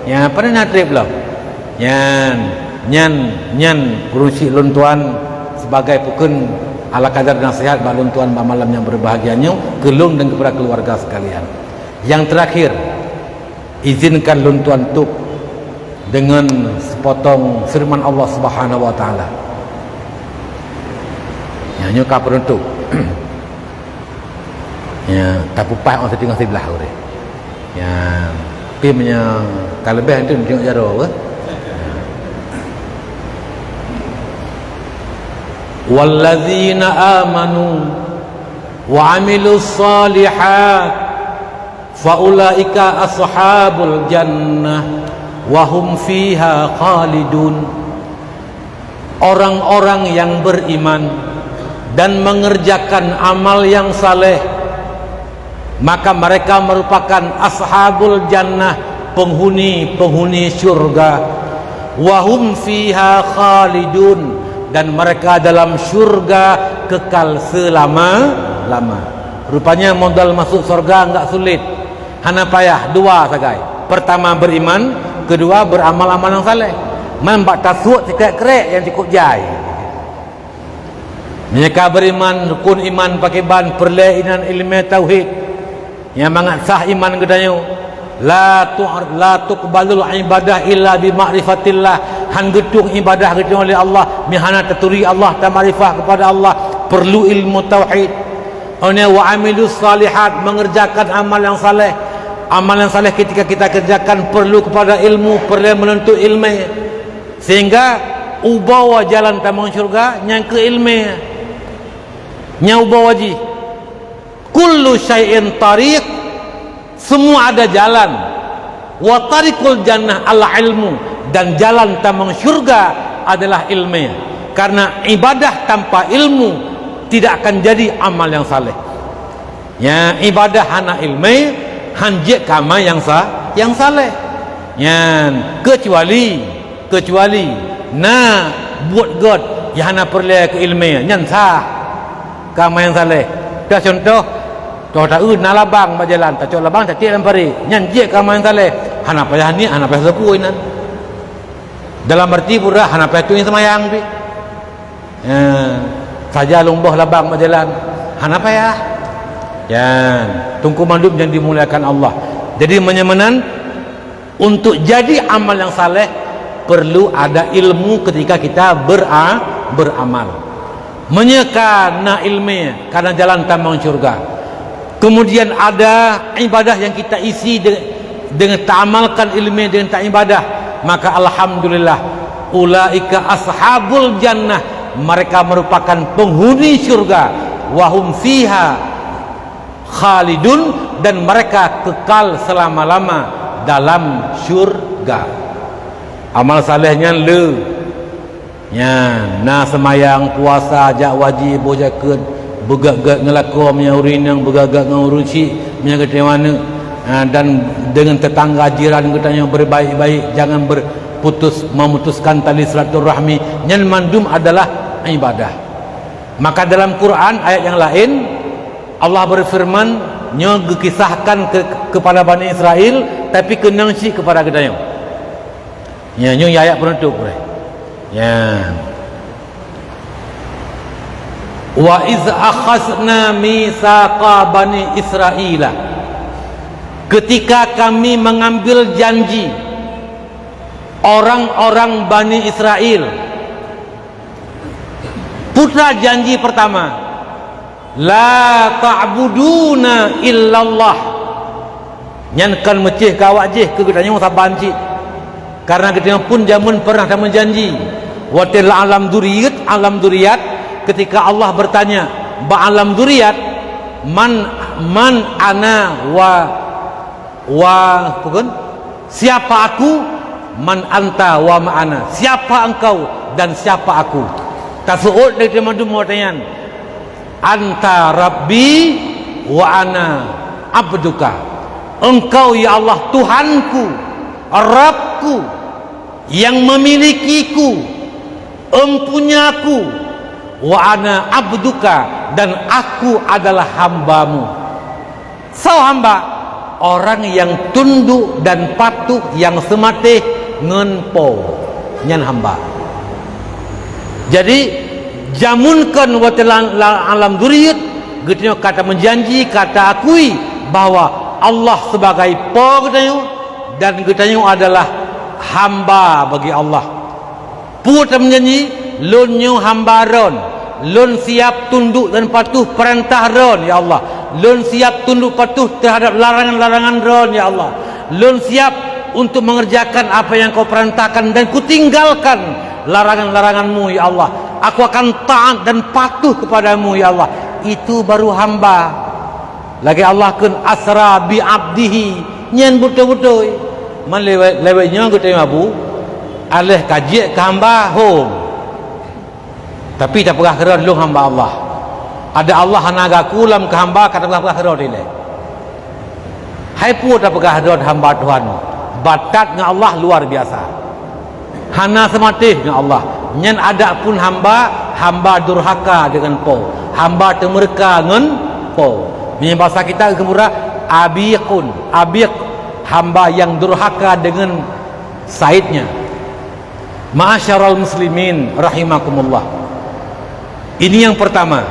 Nyan, pane na treb lom. Nyan, nyan, nyan ureuëng syik lôn tuan sebagai pukon ala kadar nasihat bak lôn tuan bak malam nyang berbahagia nyoe, keu lôn dan kepada keluarga sekalian. Yang terakhir, izinkan lôn tuan tôb dengan sepotong firman Allah Subhanahu wa Taala. Nyan nyoe ka penutup. Ya, tapeupaih ôn siteungoh siblaih ureuëng. Ya, tapi meunyoe ka leubeh tu tunjuk jaroe, eh. Wallazina amanu wa amilus shalihat, fa ulaika ashabul jannah, wa hum fiha khalidun. Orang-orang yang beriman dan mengerjakan amal yang saleh, maka mereka merupakan ashabul jannah, penghuni-penghuni syurga. Wa hum fiha khalidun, Dan mereka dalam syurga kekal selama-lama. Rupanya modal masuk syurga enggak sulit. Hana payah, dua sagai. Pertama beriman, kedua beramal-amal yang saleh. Man bak tasuk sikrek-krek yang cukup jai. Meunyoe ka beriman, rukun iman pakriban, peureulée inan ileumé tauhid. Nyang mangat sah iman geutanyoe. La tu-, la tuqbalul ibadah illa bi ma'rifatillah. Han geutueng ibadah geutanyoe lé Allah, meuhana taturi Allah, tamakrifah kepada Allah, perlu ilmu tauhid. Wa amilus salihat, mengerjakan amal yang saleh. Amal yang saleh ketika kita kerjakan perlu kepada ilmu, perlu menuntut ilmu. Sehingga ubawa jalan tamong syurga nyang keu ilmu. Nyang ubawa jih. Kullu syai'in tariq, semua ada jalan. Wa tariqul jannah al ilmu, dan jalan tamong syurga adalah ilmu. Karena ibadah tanpa ilmu tidak akan jadi amal yang saleh. Ya, ibadah hana ilmu, han jeuet keu amal yang sa-, yang saleh. Nyan, kecuali, kecuali na buet gét nyang hana peureulée keu ileumé, nyan sah keu amal yang saleh. Dah contoh, toh taeu na labang bak jalan, tacok labang tatiek lam parit, nyan jeuet keu amal yang saleh. Hana payah niet, hana payah sapeue inan. Dalam arti peugah hana payah tueng seumayang pih. Eh, saja lôn boh labang bak jalan, hana payah. Nyan, teungku mandum nyang dimuliakan Allah. Jadi, meunyoe meunan, untuk jadi amal yang saleh, perlu ada ilmu ketika kita bera-, beramal. Meunyoe ka na ileumé, ka na jalan tamong syurga. Kemudian ada ibadah yang kita isi de-, dengan taamalkan ilmu, dengan taibadah, maka alhamdulillah, ulaika ashabul jannah, mereka merupakan penghuni syurga, wa hum fiha khalidun, dan mereka kekal selama-lama dalam syurga. Amal saleh nyan le Nyan, na seumayang, puasa, jak wajéb, boh jakeuet, beugét-gét ngon lakoe meunyoe ureueng inong, beugét-gét ngon ureueng chik meunyoe geutanyoe aneuëk, ha, dan deungon teutangga jiran geutanyoe berbaik-baik, jangan berputus, memutuskan tali silaturahmi. Nyan mandum adalah ibadah. Maka dalam Quran ayat nyang laén, Allah beufeureuman, nyoe geukisahkan ke-, kepada Bani Israel, tapi keunong cit kepada geutanyoe. Nya, nyoe ayat penutup, eh. Nya. "Wa iz akhazna mitsaqa bani Israila." Ketika kami mengambil janji orang-orang Bani Israel, putra janji pertama, "La ta'buduna illallah." Nyan kon meucéh keu awak jih keu geutanyoe saban cit. Karena geutanyoe pun jameun pernah tameujanji. Watée lam alam duriyat, alam duriyat, ketika Allah bertanya bak alam duriyat, "Man, man ana wa, wa," peue kon? "Siapa aku?" "Man anta wa ma ana." Siapa engkau dan siapa aku? Taseuôt lé teuma dumo tanyan. "Anta Rabbi wa ana abduka." Engkau, ya Allah, Tuhanku, Rabbku, yang memilikiku, empunyaku, wa ana abduka, dan aku adalah hambamu. Soe hamba? Orang yang tunduk dan patuh, yang seumatéh ngon Po. Nyan hamba. Jadi, jameun kon watée lam, lam alam duriyat, geutanyoe ka tameujanji, ka taakui bahwa Allah sebagai Po geutanyoe dan geutanyoe adalah hamba bagi Allah. Peue tameujanji, "Lôn nyoe hamba Droen. Lôn siap tunduk dan patuh peurintah Droen, ya Allah. Lôn siap tunduk patuh terhadap larangan-larangan Droen, ya Allah. Lôn siap untuk mengerjakan apa yang Kau perintahkan dan kutinggalkan larangan-larangan-Mu, ya Allah. Aku akan taat dan patuh kepada-Mu, ya Allah." Itu baru hamba. Lagée Allah kheun, "Asra bi abdihi." Nyan beutôi-beutôi. Man lewat, lewat nyoe geutanyoe abu, aléh ka jeuet keu hamba, hom. Tapi tapeugah keudroe lôn hamba Allah. Ada Allah hana gaku lam keu hamba, ka tapeugah-peugah keudroe dilée. Hai peue tapeugah droe hamba Tuhan, batat ngon Allah luar biasa. Hana seumatéh ngon Allah. Nyan adapun hamba, hamba durhaka deungon Po, hamba teumeureuka ngon Po. Meunyoe basa kita geumura, abiqun, abiq, hamba yang durhaka deungon saidnya. Ma'asyiral muslimin rahimakumullah. Ini yang pertama.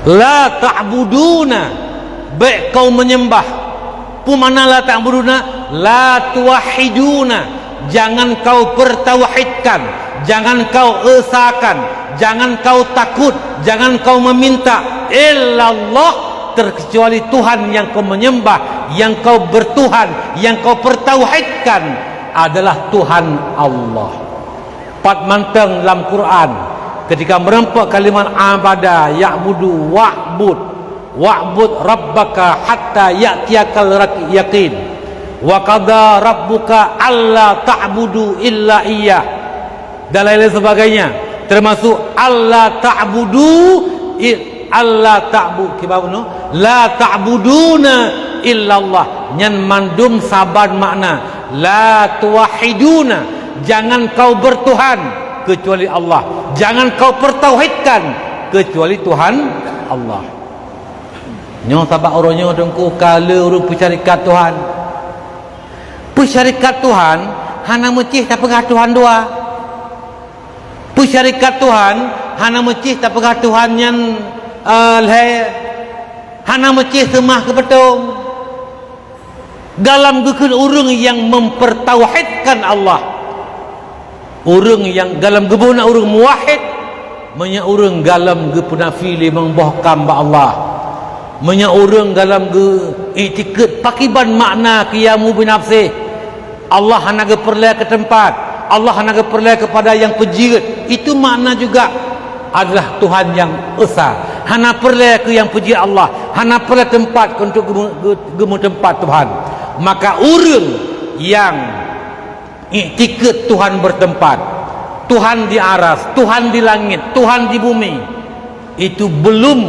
La ta'buduna, bék kau menyembah. Peue makna la ta'buduna? La tuwahhiduna, jangan kau pertauhidkan, jangan kau esakan, jangan kau takut, jangan kau meminta illallah, terkecuali Tuhan yang kau menyembah, yang kau bertuhan, yang kau pertauhidkan adalah Tuhan Allah. Pat mantong lam Quran, ketika meureumpok kalimat abada, ya'budu, wa'bud, wa'bud rabbaka hatta ya'tiyakal rak-, yaqin, wa qada rabbuka alla ta'budu illa iyyah, dan lain-lain sebagainya, termasuk alla ta'budu i-, alla ta'bu-, kiban bunoe, la ta'buduna illallah. Nyan mandum saban makna. La tuwahhiduna, jangan kau bertuhan kecuali Allah. Jangan kau pertauhidkan kecuali Tuhan Allah. Nyoe sabab uroe nyoe Teungku ka le ureuëng peusyarikat Tuhan. Peusyarikat Tuhan hana meucih tapeugah Tuhan dua. Peusyarikat Tuhan hana meucih tapeugah Tuhan nyan, eh, lhée, hana meucih seumah keu peutông. Galam geukheun ureuëng nyang mempertauhidkan Allah. Ureuëng nyang galam geuboh na ureuëng muwahhid, meunyoe ureuëng galam geupeunafi limong boh kam bak Allah. Meunyoe ureuëng galam geu-, iktikeuet pakiban makna qiyamu binafsih, Allah hana geupeureulée keu teumpat, Allah hana geupeureulée keupada nyang peujeuet, itu makna juga adalah Tuhan nyang esa. Hana peureulée keu nyang peujeuet Allah, hana peureulée teumpat untuk geume-, geu-, geumeuteumpat Tuhan. Maka ureuëng nyang iktikeuet Tuhan bertempat, Tuhan di aras, Tuhan di langit, Tuhan di bumi, itu belum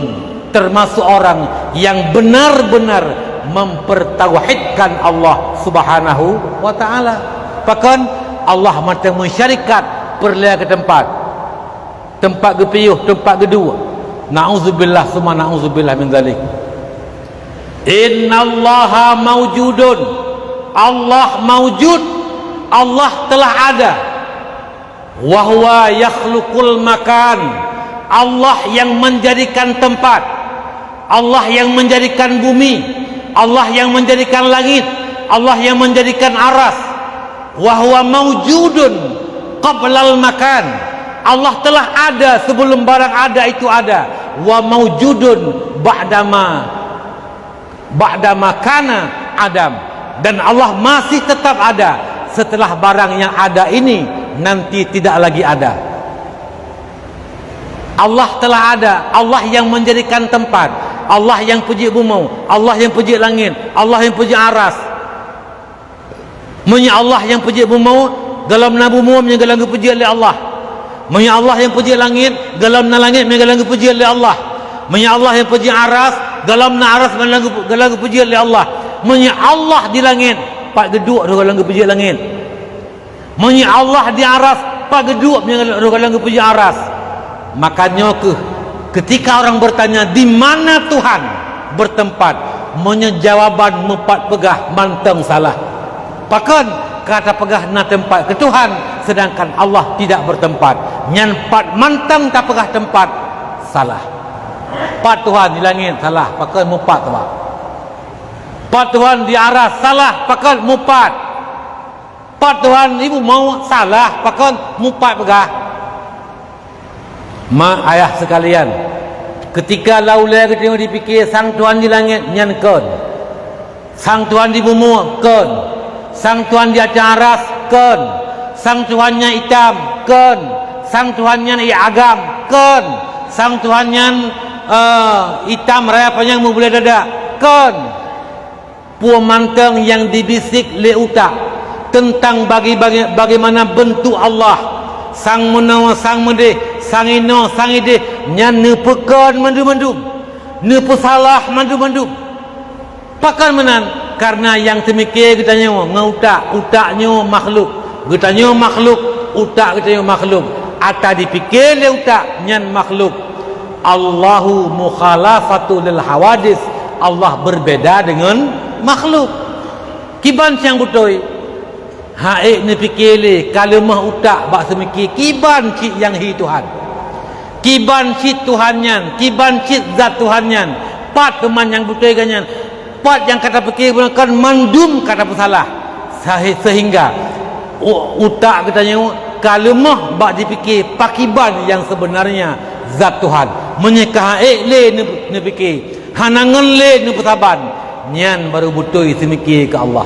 termasuk orang yang benar-benar mempertauhidkan Allah Subhanahu wa Ta'ala. Pakon? Allah mantong meusyarikat peureulée keu teumpat. Teumpat geupiôh, teumpat geuduek. Na'udzubillah summa na'udzubillah min dzalik. Innallaha maujudun. Allah maujud. Allah telah ada. Wa huwa yakhluqul makan. Allah yang menjadikan tempat. Allah yang menjadikan bumi. Allah yang menjadikan langit. Allah yang menjadikan aras. Wa huwa maujudun qablal makan. Allah telah ada sebelum barang ada itu ada. Wa maujudun ba'dama, ba'dama kana adam. Dan Allah masih tetap ada setelah barang yang ada ini nanti tidak lagi ada. Allah telah ada, Allah yang menjadikan tempat, Allah yang peujeuet bumoe, Allah yang peujeuet langit, Allah yang peujeuet aras. Meunyoe Allah nyang peujeuet bumoe, gohlom na bumoe nyang gohlom geupeujeuet lé Allah. Meunyoe Allah nyang peujeuet langét, gohlom na langét nyang gohlom geupeujeuet lé Allah. Meunyoe Allah nyang peujeuet aras, gohlom na aras nyang gohlom geupeujeuet lé Allah. Meunyoe Allah di langét, pat geuduek roh gohlom geupeujeuet langét. Meunyoe Allah di aras, pat geuduek nyang roh gohlom geupeujeuet aras. Maka nyoe kheueh, ketika orang bertanya, "Di mana Tuhan bertempat?" Meunyoe jawaban meupat peugah, mantong salah. Pakon? Ka tapeugah na teumpat keu Tuhan, sedangkan Allah tidak bertempat. Nyan pat mantong tapeugah teumpat, salah. Pat Tuhan di langét, salah. Pakon? Meupat teuma. Pat Tuhan di aras, salah. Pakon? Meupat. Pat Tuhan di bumoe, salah. Pakon? Meupat peugah. Mak ayah sekalian, ketika lam ulée geutanyoe jipike sang Tuhan di langét, nyan kon. Sang Tuhan di bumoe, kon. Sang Tuhan di ateueh aras, kon. Sang Tuhan nyan itam, kon. Sang Tuhan nyan agam, kon. Sang Tuhan nyan, eh, itam raya panyang meubeulée dada, kon. Peue mantong nyang jibisek lé utak teuntang bagi-, bagi-, bagaimana beuntuk Allah, sang meunoe, sang meudeh, sang inoe, sang ideh, nyan neupeukon mandum-mandum, neupeusalah mandum-mandum. Pakon meunan? Kareuna nyang teumike geutanyoe ngon utak, utak nyoe makhluk, geutanyoe makhluk, Utak geutanyoe makhluk, ata jipike lé utak nyan makhluk. Allahu mukhalafatu lil hawadits, Allah berbeda dengan makhluk. Kiban nyang beutôi, han ék neupike lé ka leumoh utak bak seumike kiban cit nyang hi Tuhan. Kiban cit Tuhan nyan, kiban cit zat Tuhan nyan, pat teuma nyang beutôi geuh nyan. Pat nyang ka tapike bunoe kon mandum ka tapeusalah. Sahi-, sehingga u-, utak geutanyoe ka leumoh bak jipike pakiban nyang sebenarnya zat Tuhan. Meunyoe ka han ék lé neu-, neupike, hana ngon lé neupeusaban, nyan barô beutôi seumike keu Allah.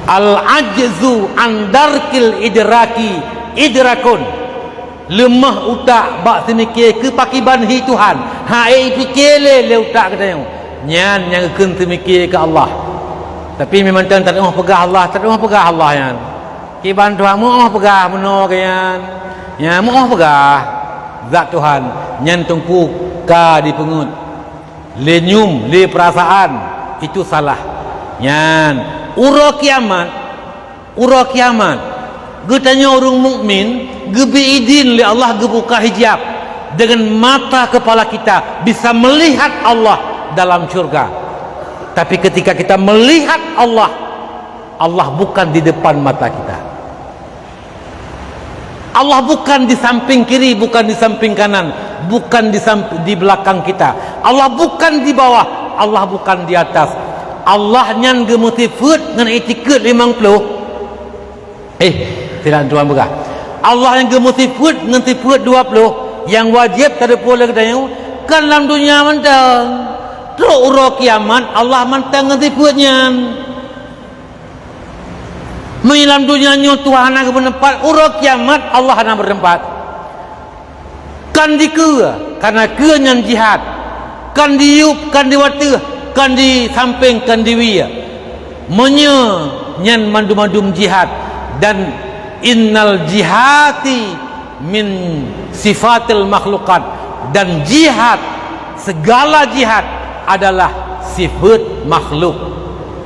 Al-ajzu an darkil idraki idrakun. Leumoh utak bak seumike keu pakiban hi Tuhan, han ék jipike lé, lé utak geutanyoe. Nyan nyang geukheun seumike keu Allah. Tapi memang tan tatu'oh peugah Allah, tatu'oh peugah Allah nyan. Kiban Tuhan meu'oh peugah meunoe keu nyan. Nyan meu'oh peugah zat Tuhan, nyan teungku ka dipeungeut. Lé nyum, lé peurasaan, itu salah. Nyan, uroe kiamat, uroe kiamat, geutanyoe ureuëng mukmin geubri idin lé Allah geubuka hijab dengan mata kepala kita bisa melihat Allah dalam syurga. Tapi ketika kita melihat Allah, Allah bukan di depan mata kita. Allah bukan di samping kiri, bukan di samping kanan, bukan di samp-, di belakang kita. Allah bukan di bawah, Allah bukan di atas. Allah nyan geumeusifeuet ngon itikeuet limong ploh. Eh, tidak tuan peugah. Allah nyan geumeusifeuet ngon sifeuet dua ploh, nyang wajéb tateupeue lé geutanyoe, kan lam donya mantong. Trok uroe kiamat, Allah mantong ngon sifeuet nyan. Meunyoe lam donya nyoe Tuhan hana geupeuneupat, uroe kiamat Allah hana beuteumpat. Kan dikeue, karena keue nyan jihad. Kan diyueb, kan diwateueh, kan di sampéng, kan diwie. Meunyoe nyan mandum-mandum jihad, dan innal jihati min sifatil makhlukat, dan jihad, segala jihad adalah sifeuet makhluk.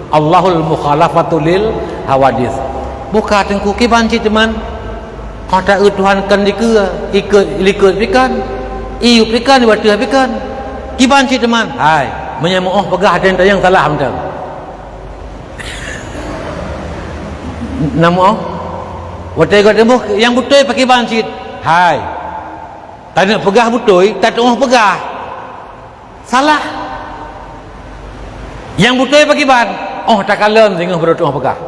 Allahul mukhalafatu lil hawadits. Buka teungku kiban cit teuma. Kata eu Tuhan kan dikeue, ikut likot pikan, iyup pikan, wateueh pikan. Kiban cit teuma. Hai, meunyoe meu'oh peugah dan tayang salah mantong. Namoe watée geutanyoe nyang beutôi pakiban cit. Hai. Taneuk peugah beutôi, tatu'oh peugah salah. Nyang beutôi pakiban, oh takalon singoh baru tu'oh peugah.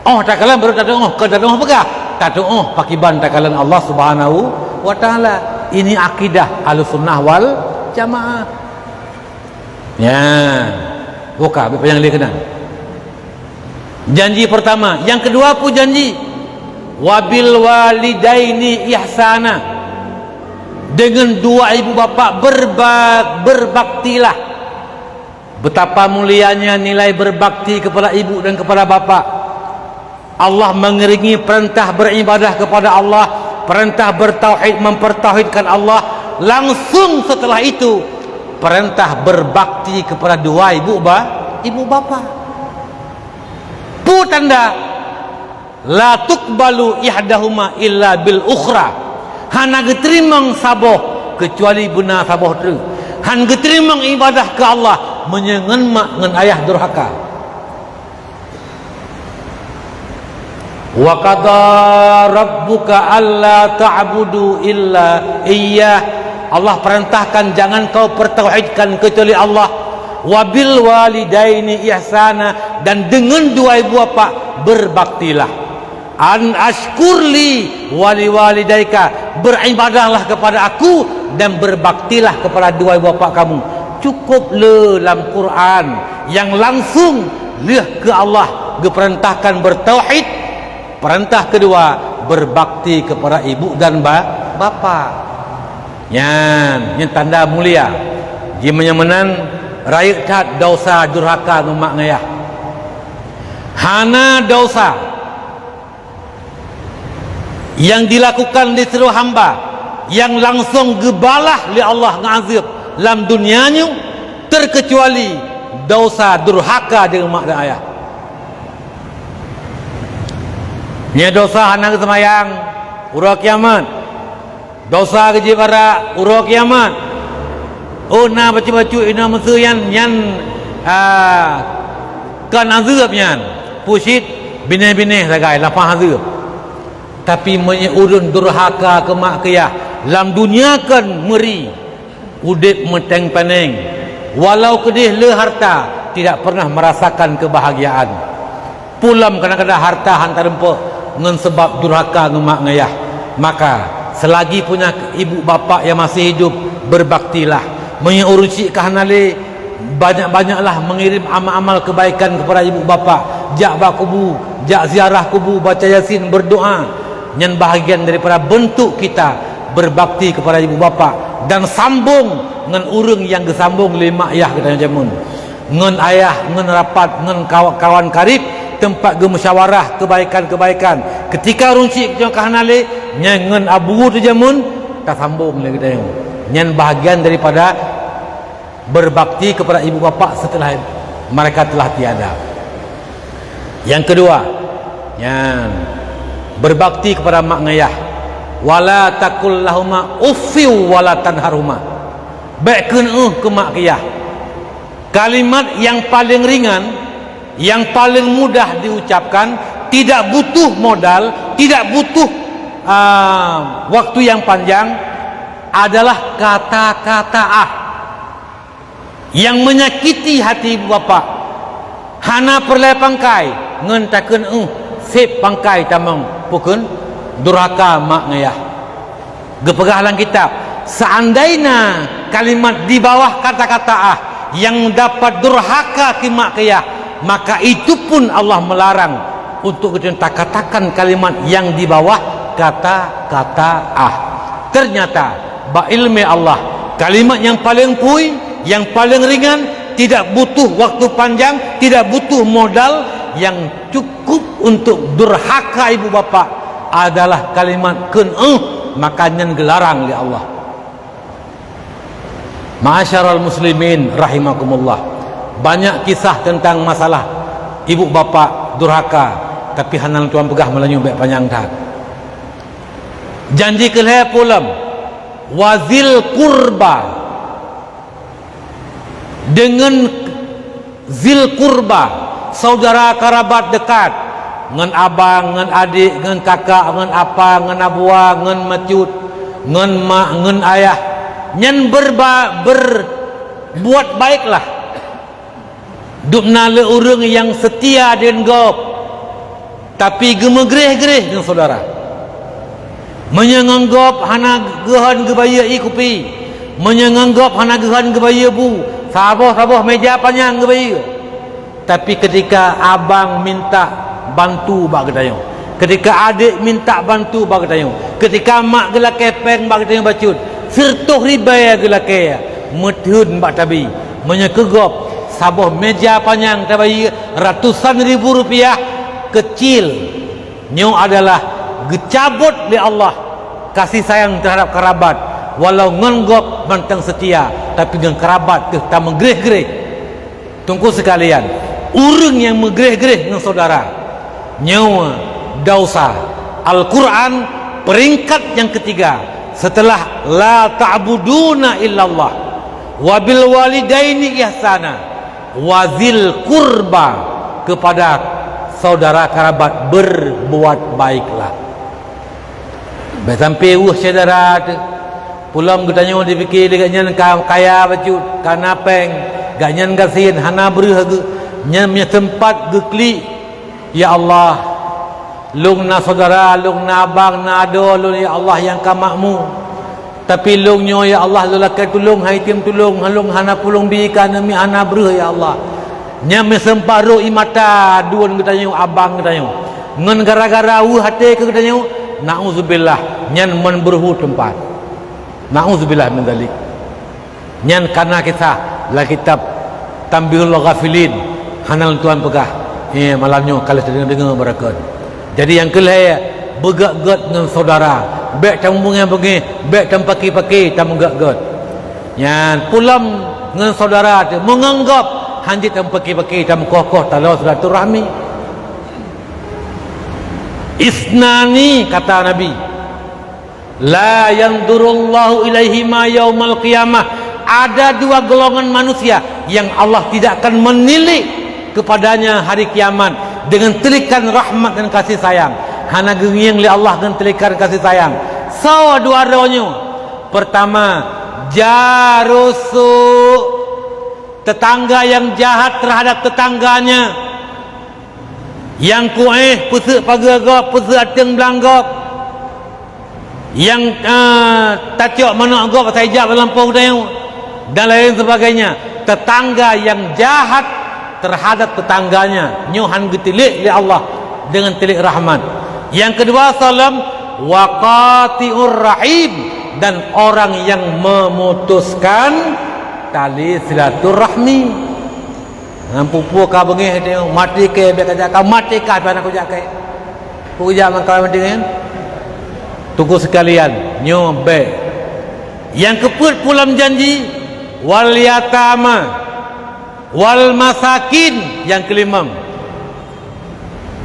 Oh takalon baru tatu'oh, kon tatu'oh peugah. Tatu'oh pakiban takalon Allah Subhanahu wa taala. Ini akidah Ahlussunnah wal Jamaah. Nyan. Buka, beupeue nyang lé keunan. Janji pertama, yang kedua pun janji. Wabil walidaini ihsana. Dengan dua ibu bapak berba-, berbaktilah. Betapa mulianya nilai berbakti kepada ibu dan kepada bapak. Allah mengiringi perintah beribadah kepada Allah, perintah bertauhid, mempertauhidkan Allah, langsung setelah itu perintah berbakti kepada dua ibu ba-, ibu bapa. Peue tanda la tuqbalu ihdahuma illa bil ukhra. Hana geuteurimong saboh keucuali beuna saboh treuk. Han geuteurimong ibadah keu Allah meunyoe ngon mak ngon ayah durhaka. Wa qada rabbuka alla ta'budu illa iyyah. Allah perintahkan jangan kau pertauhidkan kecuali Allah. Wa bil walidaini ihsana, dan dengan dua ibu bapa berbaktilah. An asykurli wali walidaika, beribadahlah kepada aku dan berbaktilah kepada dua ibu bapa kamu. Cukup le lam Quran yang langsung lheueh keu Allah geuperintahkan bertauhid. Perintah kedua, berbakti kepada ibu dan ba-, bapa. Nyan, nyan tanda mulia. Ji meunyoe meunan, rayeuk that dosa durhaka ngon mak ngon ayah. Hana dosa yang dilakukan di sidroe hamba yang langsung geubalah lé Allah ngon azeueb lam dunia nyoe, terkecuali dosa durhaka deungon mak dan ayah. Nyoe dosa hana geuseumayang, uroe kiamat. Dosa geujieb arak, uroe kiamat. Oh, na bacut-bacut inoe meuseu nyan, nyan, ah, kon azeueb nyan. Pucit binéh-binéh sagai lapah azeueb. Tapi meunyoe ureuëng durhaka keu mak keu yah, lam dunia kon meuri, udeb meuténg-pénéng, walau keudeh le harta, tidak pernah merasakan kebahagiaan. Pulam kadang-kadang harta han tareumpok ngon sabab durhaka ngon mak ngon yah. Maka, selagi punya ibu bapak yang masih hidup, berbaktilah. Meunyoe ureuëng syiek ka hana lé, banyak-banyaklah mengirim amal-amal kebaikan kepada ibu bapak. Jak bak kubu, jak ziarah kubu, baca Yasin, berdoa. Nyan bahagian daripada bentuk kita berbakti kepada ibu bapak dan sambung ngon ureuëng nyang geusambung lé mak yah geutanyoe jameun. Ngon ayah, ngon rapat, ngon kawa-, kawan karib, teumpat geumusyawarah kebaikan-kebaikan. Ketika ureuëng syiek nyoe ka hana lé, nyan ngon abu teuh jameun, tasambong lé geutanyoe. Nyan bahagian daripada berbakti kepada ibu bapak setelah mereka telah tiada. Yang kedua, nyan, berbakti kepada mak ngon yah. "Wala taqul lahuma uffin wala tanharhuma." Bék kheun "euh" keu mak keu yah. Kalimat yang paling ringan, yang paling mudah diucapkan, tidak butuh modal, tidak butuh, ah, waktu yang panjang, adalah kata-kata "ah". Nyang menyakiti hati ibu bapak, hana peureulée pangkai ngon takheun "euh", seb pangkai tamong peue kheun durhaka mak ngon yah. Geupeugah lam kitab, seandaina kalimat di bawah kata-kata "ah" yang dapat durhaka keu mak keu yah, maka itu pun Allah melarang untuk geutanyoe takatakan kalimat yang di bawah kata-kata "ah". Ternyata, bak ileumé Allah, kalimat nyang paleng phui, nyang paleng ringan, tidak butuh waktu panjang, tidak butuh modal, nyang cukup untuk durhaka ibu bapak adalah kalimat kheun "euh", maka nyan geularang lé Allah. Ma'asyiral muslimin rahimakumullah. Banyak kisah tentang masalah ibu bapak durhaka, tapi hana lôn tuan peugah, meunyoe bék panyang that. Janji keu lhée pulam, wazil qurba, deungon zil qurba, saudara karabat dekat, ngon abang, ngon adik, ngon kakak, ngon apa, ngon abua, ngon macut, ngon mak, ngon ayah, nyan berba-, berbuat baiklah. Dubna le ureuëng nyang seutia deungon gob, tapi geumeugreh-greh ngon saudara. Meunyoe ngon gob hana geuhon geubayeue ié kupi, meunyoe ngon gob hana geuhon geubayeue bu, saboh-saboh méja panyang geubayeue. Tapi ketika abang minta bantu bak geutanyoe, ketika adek minta bantu bak geutanyoe, ketika mak geulakée péng bak geutanyoe bacut, siratoh ribée geulakée, meutheun bak tabi. Meunyoe keu gob, saboh méja panyang tabayeue ratusan ribu rupiah, kecil. Nyoe adalah geucabot lé Allah kasih sayang terhadap kerabat, walau ngon gob mantong seutia, tapi ngon kerabat teuh tameugreh-greh. Teungku sekalian, ureuëng nyang meugreh-greh ngon saudara, nyoe dosa. Al-Quran peringkat nyang ketiga setelah la ta'buduna illallah wa bil walidaini ihsana wazil qurba, kepada saudara kerabat berbuat baiklah. Bék sampai weueh syedara teuh. Pulam geutanyoe dipike lé gobnyan ka kaya bacut, ka na péng, gobnyan gasien hana breueh geuh, nyan meunyoe teumpat geuklik, "Ya Allah, lôn na saudara, lôn na abang, na adoe lôn, ya Allah, nyang ka makmu. Tapi lôn nyoe, ya Allah, lôn lakée tulông, han item tulông, lôn hana pulông bi ka aneuk miet hana breueh, ya Allah." Nyan meuseumpah roh ie mata aduen geutanyoe, abang geutanyoe. Ngon gara-gara weueh até keu geutanyoe, na'udzubillah, nyan mon beuruhu teumpat. Na'udzubillah min dzalik. Nyan kana kisah lam kitab Tanbihul Ghafilin, hana lôn tuan peugah. Eh, malam nyoe ka lheueh tadeungoe-deungoe barokon. Jadi nyang keu lhée, beugét-gét ngon saudara. Bék tameubungéh-bungéh, bék tameupaki-paki, tameugét-gét. Nyan pulam ngon saudara teuh meungon gob, hanjeuet tameupaki-paki, tameukoh-koh taloe silaturahmi. "Isnani," kata Nabi, "la yanzurullahu ilaihima yaumal qiyamah." Ada dua golongan manusia yang Allah tidak akan menilik kepadanya hari kiamat dengan tilikan rahmat dan kasih sayang. Hana geungieng lé Allah ngon tilikan kasih sayang. Soe dua droe nyoe? Pertama, jarusu, tetangga yang jahat terhadap tetangganya. Nyang kuéh peuseuk pageue gob, peuseuk ateueng blang gob. Nyang, eh, tacok manok gob asai jak lam lampôh geutanyoe, dan lain sebagainya. Tetangga yang jahat terhadap tetangganya, nyoe han geutilék lé Allah dengan tilék rahmat. Nyang keudua, saleuem, wa qati'ur rahim, dan orang yang memutuskan tali silaturahmi. Ngon peue-peue ka beungéh teuh, maté kèe, bèk kajak ka maté kah, pian aku jak kèe. Peue jak mangkal maté nyan? Teungku sekalian, nyoe bèk. Nyang keupeuet pulam janji, wal yatama, wal masakin, nyang keulimong.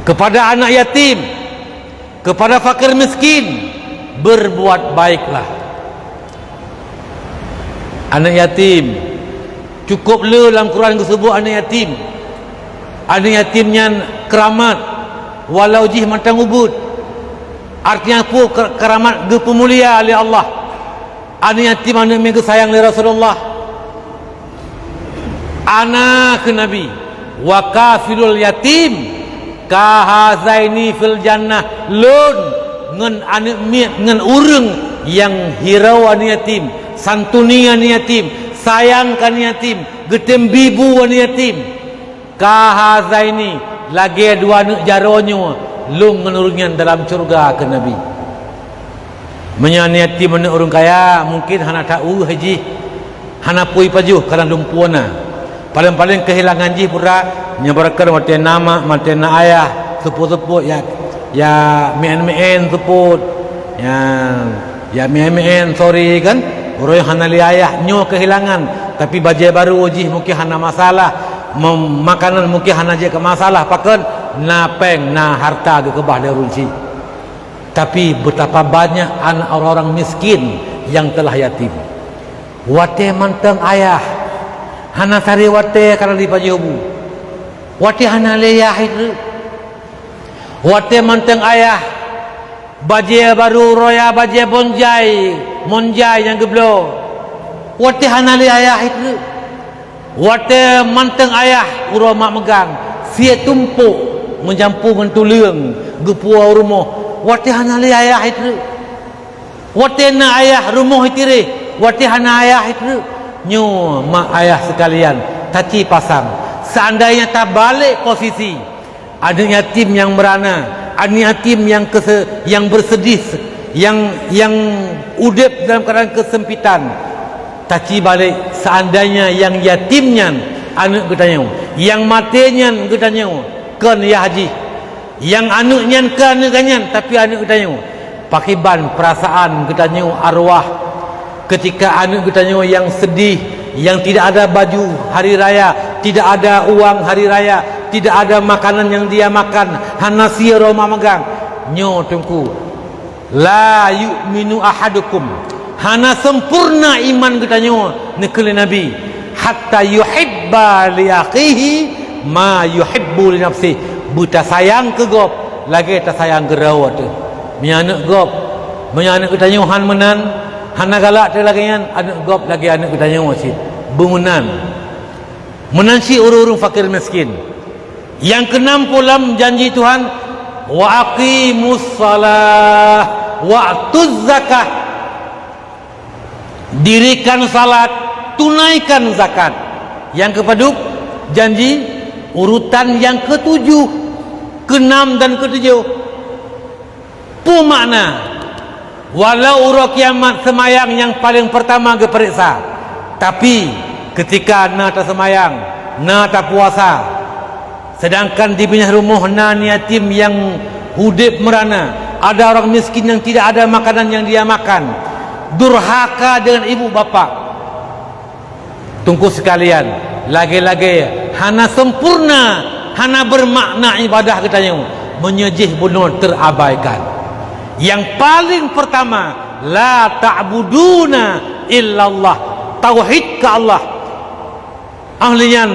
Kepada anak yatim, kepada fakir miskin, berbuat baiklah. Aneuk yatim, cukup le lam Quran geuseubut aneuk yatim. Aneuk yatim nyan keuramat, walau jih mantong ubeut. Artinya peue ke-, keuramat geupeumulia lé Allah. Aneuk yatim aneuk miet geusayang lé Rasulullah. Ana kheun Nabi, wa kafilul yatim kahazaini fil jannah. Lôn ngon aneuk miet, ngon ureueng nyang hirau aneuk yatim, santuni aneuk yatim, sayang keu aneuk yatim, geutem bi bu aneuk yatim. Kahazaini, lagèe dua aneuk jaroe nyoe, lôn ngon ureueng nyan dalam syeuruga, kheun Nabi. Meunyoe aneuk yatim aneuk ureueng kaya, mungken hana that-eu jih, hana peue jipajoh, karena lumpu na. Paleng-paleng keuhilangan jih pura, nyoe barokon watèe na mak, watèe na ayah, seupôt-seupôt ya, ya meu'en-meu'en seupôt, ya, ya meu'en-meu'en, sorry kan. Uroe hana lé ayah, nyoe keuhilangan, tapi bajèe barô jih mungken hana masalah, mem-, makanan mungken hana jeuet keu masalah, pakon na pèng, na harta geukeubah lé ureueng chik. Tapi betapa banyak anak orang-orang miskin yang telah yatim. Watèe mantong ayah, hana sabe watèe ka lheueh jipajoh bu. Watèe hana lé ayah treuk. Watèe mantong ayah, bajèe barô roya, bajèe bonjai, monjai nyang geubloe. Watèe hana lé ayah treuk. Watèe mantong ayah uroe mak meugang, sie tumpôk meujampôh ngon tuleueng geupuwoe u rumoh, watèe hana lé ayah treuk. Watèe na ayah rumoh itireh, watèe hana ayah treuk. Nyoe mak ayah sekalian, taci pasang. Seandainya tabalek posisi, aneuk yatim nyang meurana, aneuk yatim nyang keuse-, nyang bersedih, nyang, nyang udép dalam keadaan keusempitan. Taci balek, seandainya nyang yatim nyan aneuk geutanyoe, nyang maté nyan geutanyoe, kon yah jih, nyang aneuk nyan kon aneuk geuh nyan, tapi aneuk geutanyoe, pakriban peurasaan geutanyoe arwah ketika aneuk geutanyoe nyang sedih, nyang tidak ada baju hari raya, tidak ada uang hari raya, tidak ada makanan yang dia makan, hana sie uroe mak meugang. Nyoe Teungku, "La yu'minu ahadukum," hana sempurna iman geutanyoe, neukheun lé Nabi, "hatta yuhibba li akhihi ma yuhibbu li nafsihi," beutasayang keu gob lagèe tasayang keu droe teuh. Meunyoe aneuk gob, meunyoe aneuk geutanyoe han meunan, hana galak teuh lagèe nyan, aneuk gob lagèe aneuk geutanyoe cit, beumeunan. Meunan cit ureueng-ureueng fakir miskin. Nyang keunam pulam janji Tuhan, "Wa aqimus shalah wa atuz zakah." Dirikan salat, tunaikan zakat. Nyang keupadub janji, urutan nyang keutujoh, keunam dan keutujoh. Peue makna? Walau uroe kiamat seumayang nyang paleng peurtama geupareksa, tapi keutika na taseumayang, na tapuasa, seudangkan di binéh rumoh na aneuk yatim nyang udeb meurana, ada orang miskin yang tidak ada makanan yang dia makan, durhaka dengan ibu bapak, Teungku sekalian, lagée-lagée hana sempurna, hana bermakna ibadah geutanyoe, Meunyoe jih bunoe terabaikan. Yang paling pertama, la ta'buduna illallah. Tauhid keu Allah. Ahli nyan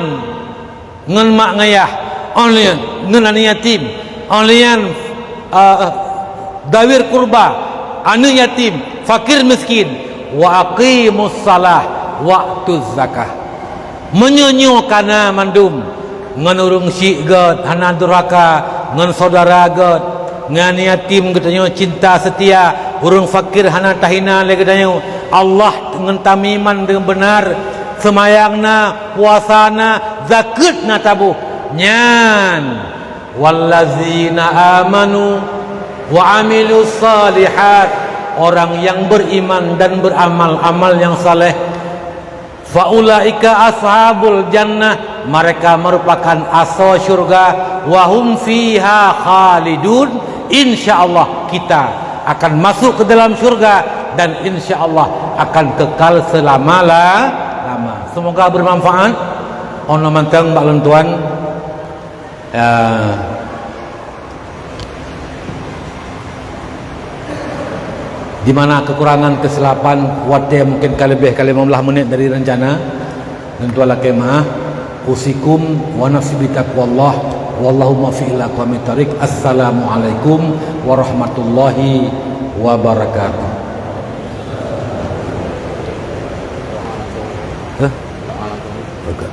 ngon mak ngayah, ahli nyan ngon aneuk yatim, ahli nyan, ah, dawir kurba, aneuk yatim, fakir miskin, wa aqimus salah, wa atuz zakah. Meunyoe nyoe kana mandum, ngon ureuëng syik gét hana durhaka, ngon saudara gét, ngon yatim geutanyoe cinta setia, ureuëng fakir hana tahina lé geutanyoe, Allah ngon tamiman deungon beunar, seumayang na, puasa na, zakeuet na taboh. Nyan, wallazina amanu wa amilus salihat, orang yang beriman dan beramal amal yang saleh. Faulaika ashabul jannah, mereka merupakan asoe syurga, wa hum fiha khalidun, insya Allah kita akan masuk ke dalam syurga dan insya Allah akan kekal selama-lama. Semoga bermanfaat. Ono mantong bak lôn tuan. Ya. Di mana kekurangan, kesilapan, watée mungkin ka leubeh ka lima belas menit dari rencana, lôn tuan lakée meu'ah. Usikum wa nafsi bitaqwallah. Wallahu muwaffiq ila aqwamit thariq. Assalamualaikum warahmatullahi wabarakatuh. Hah? Bukan.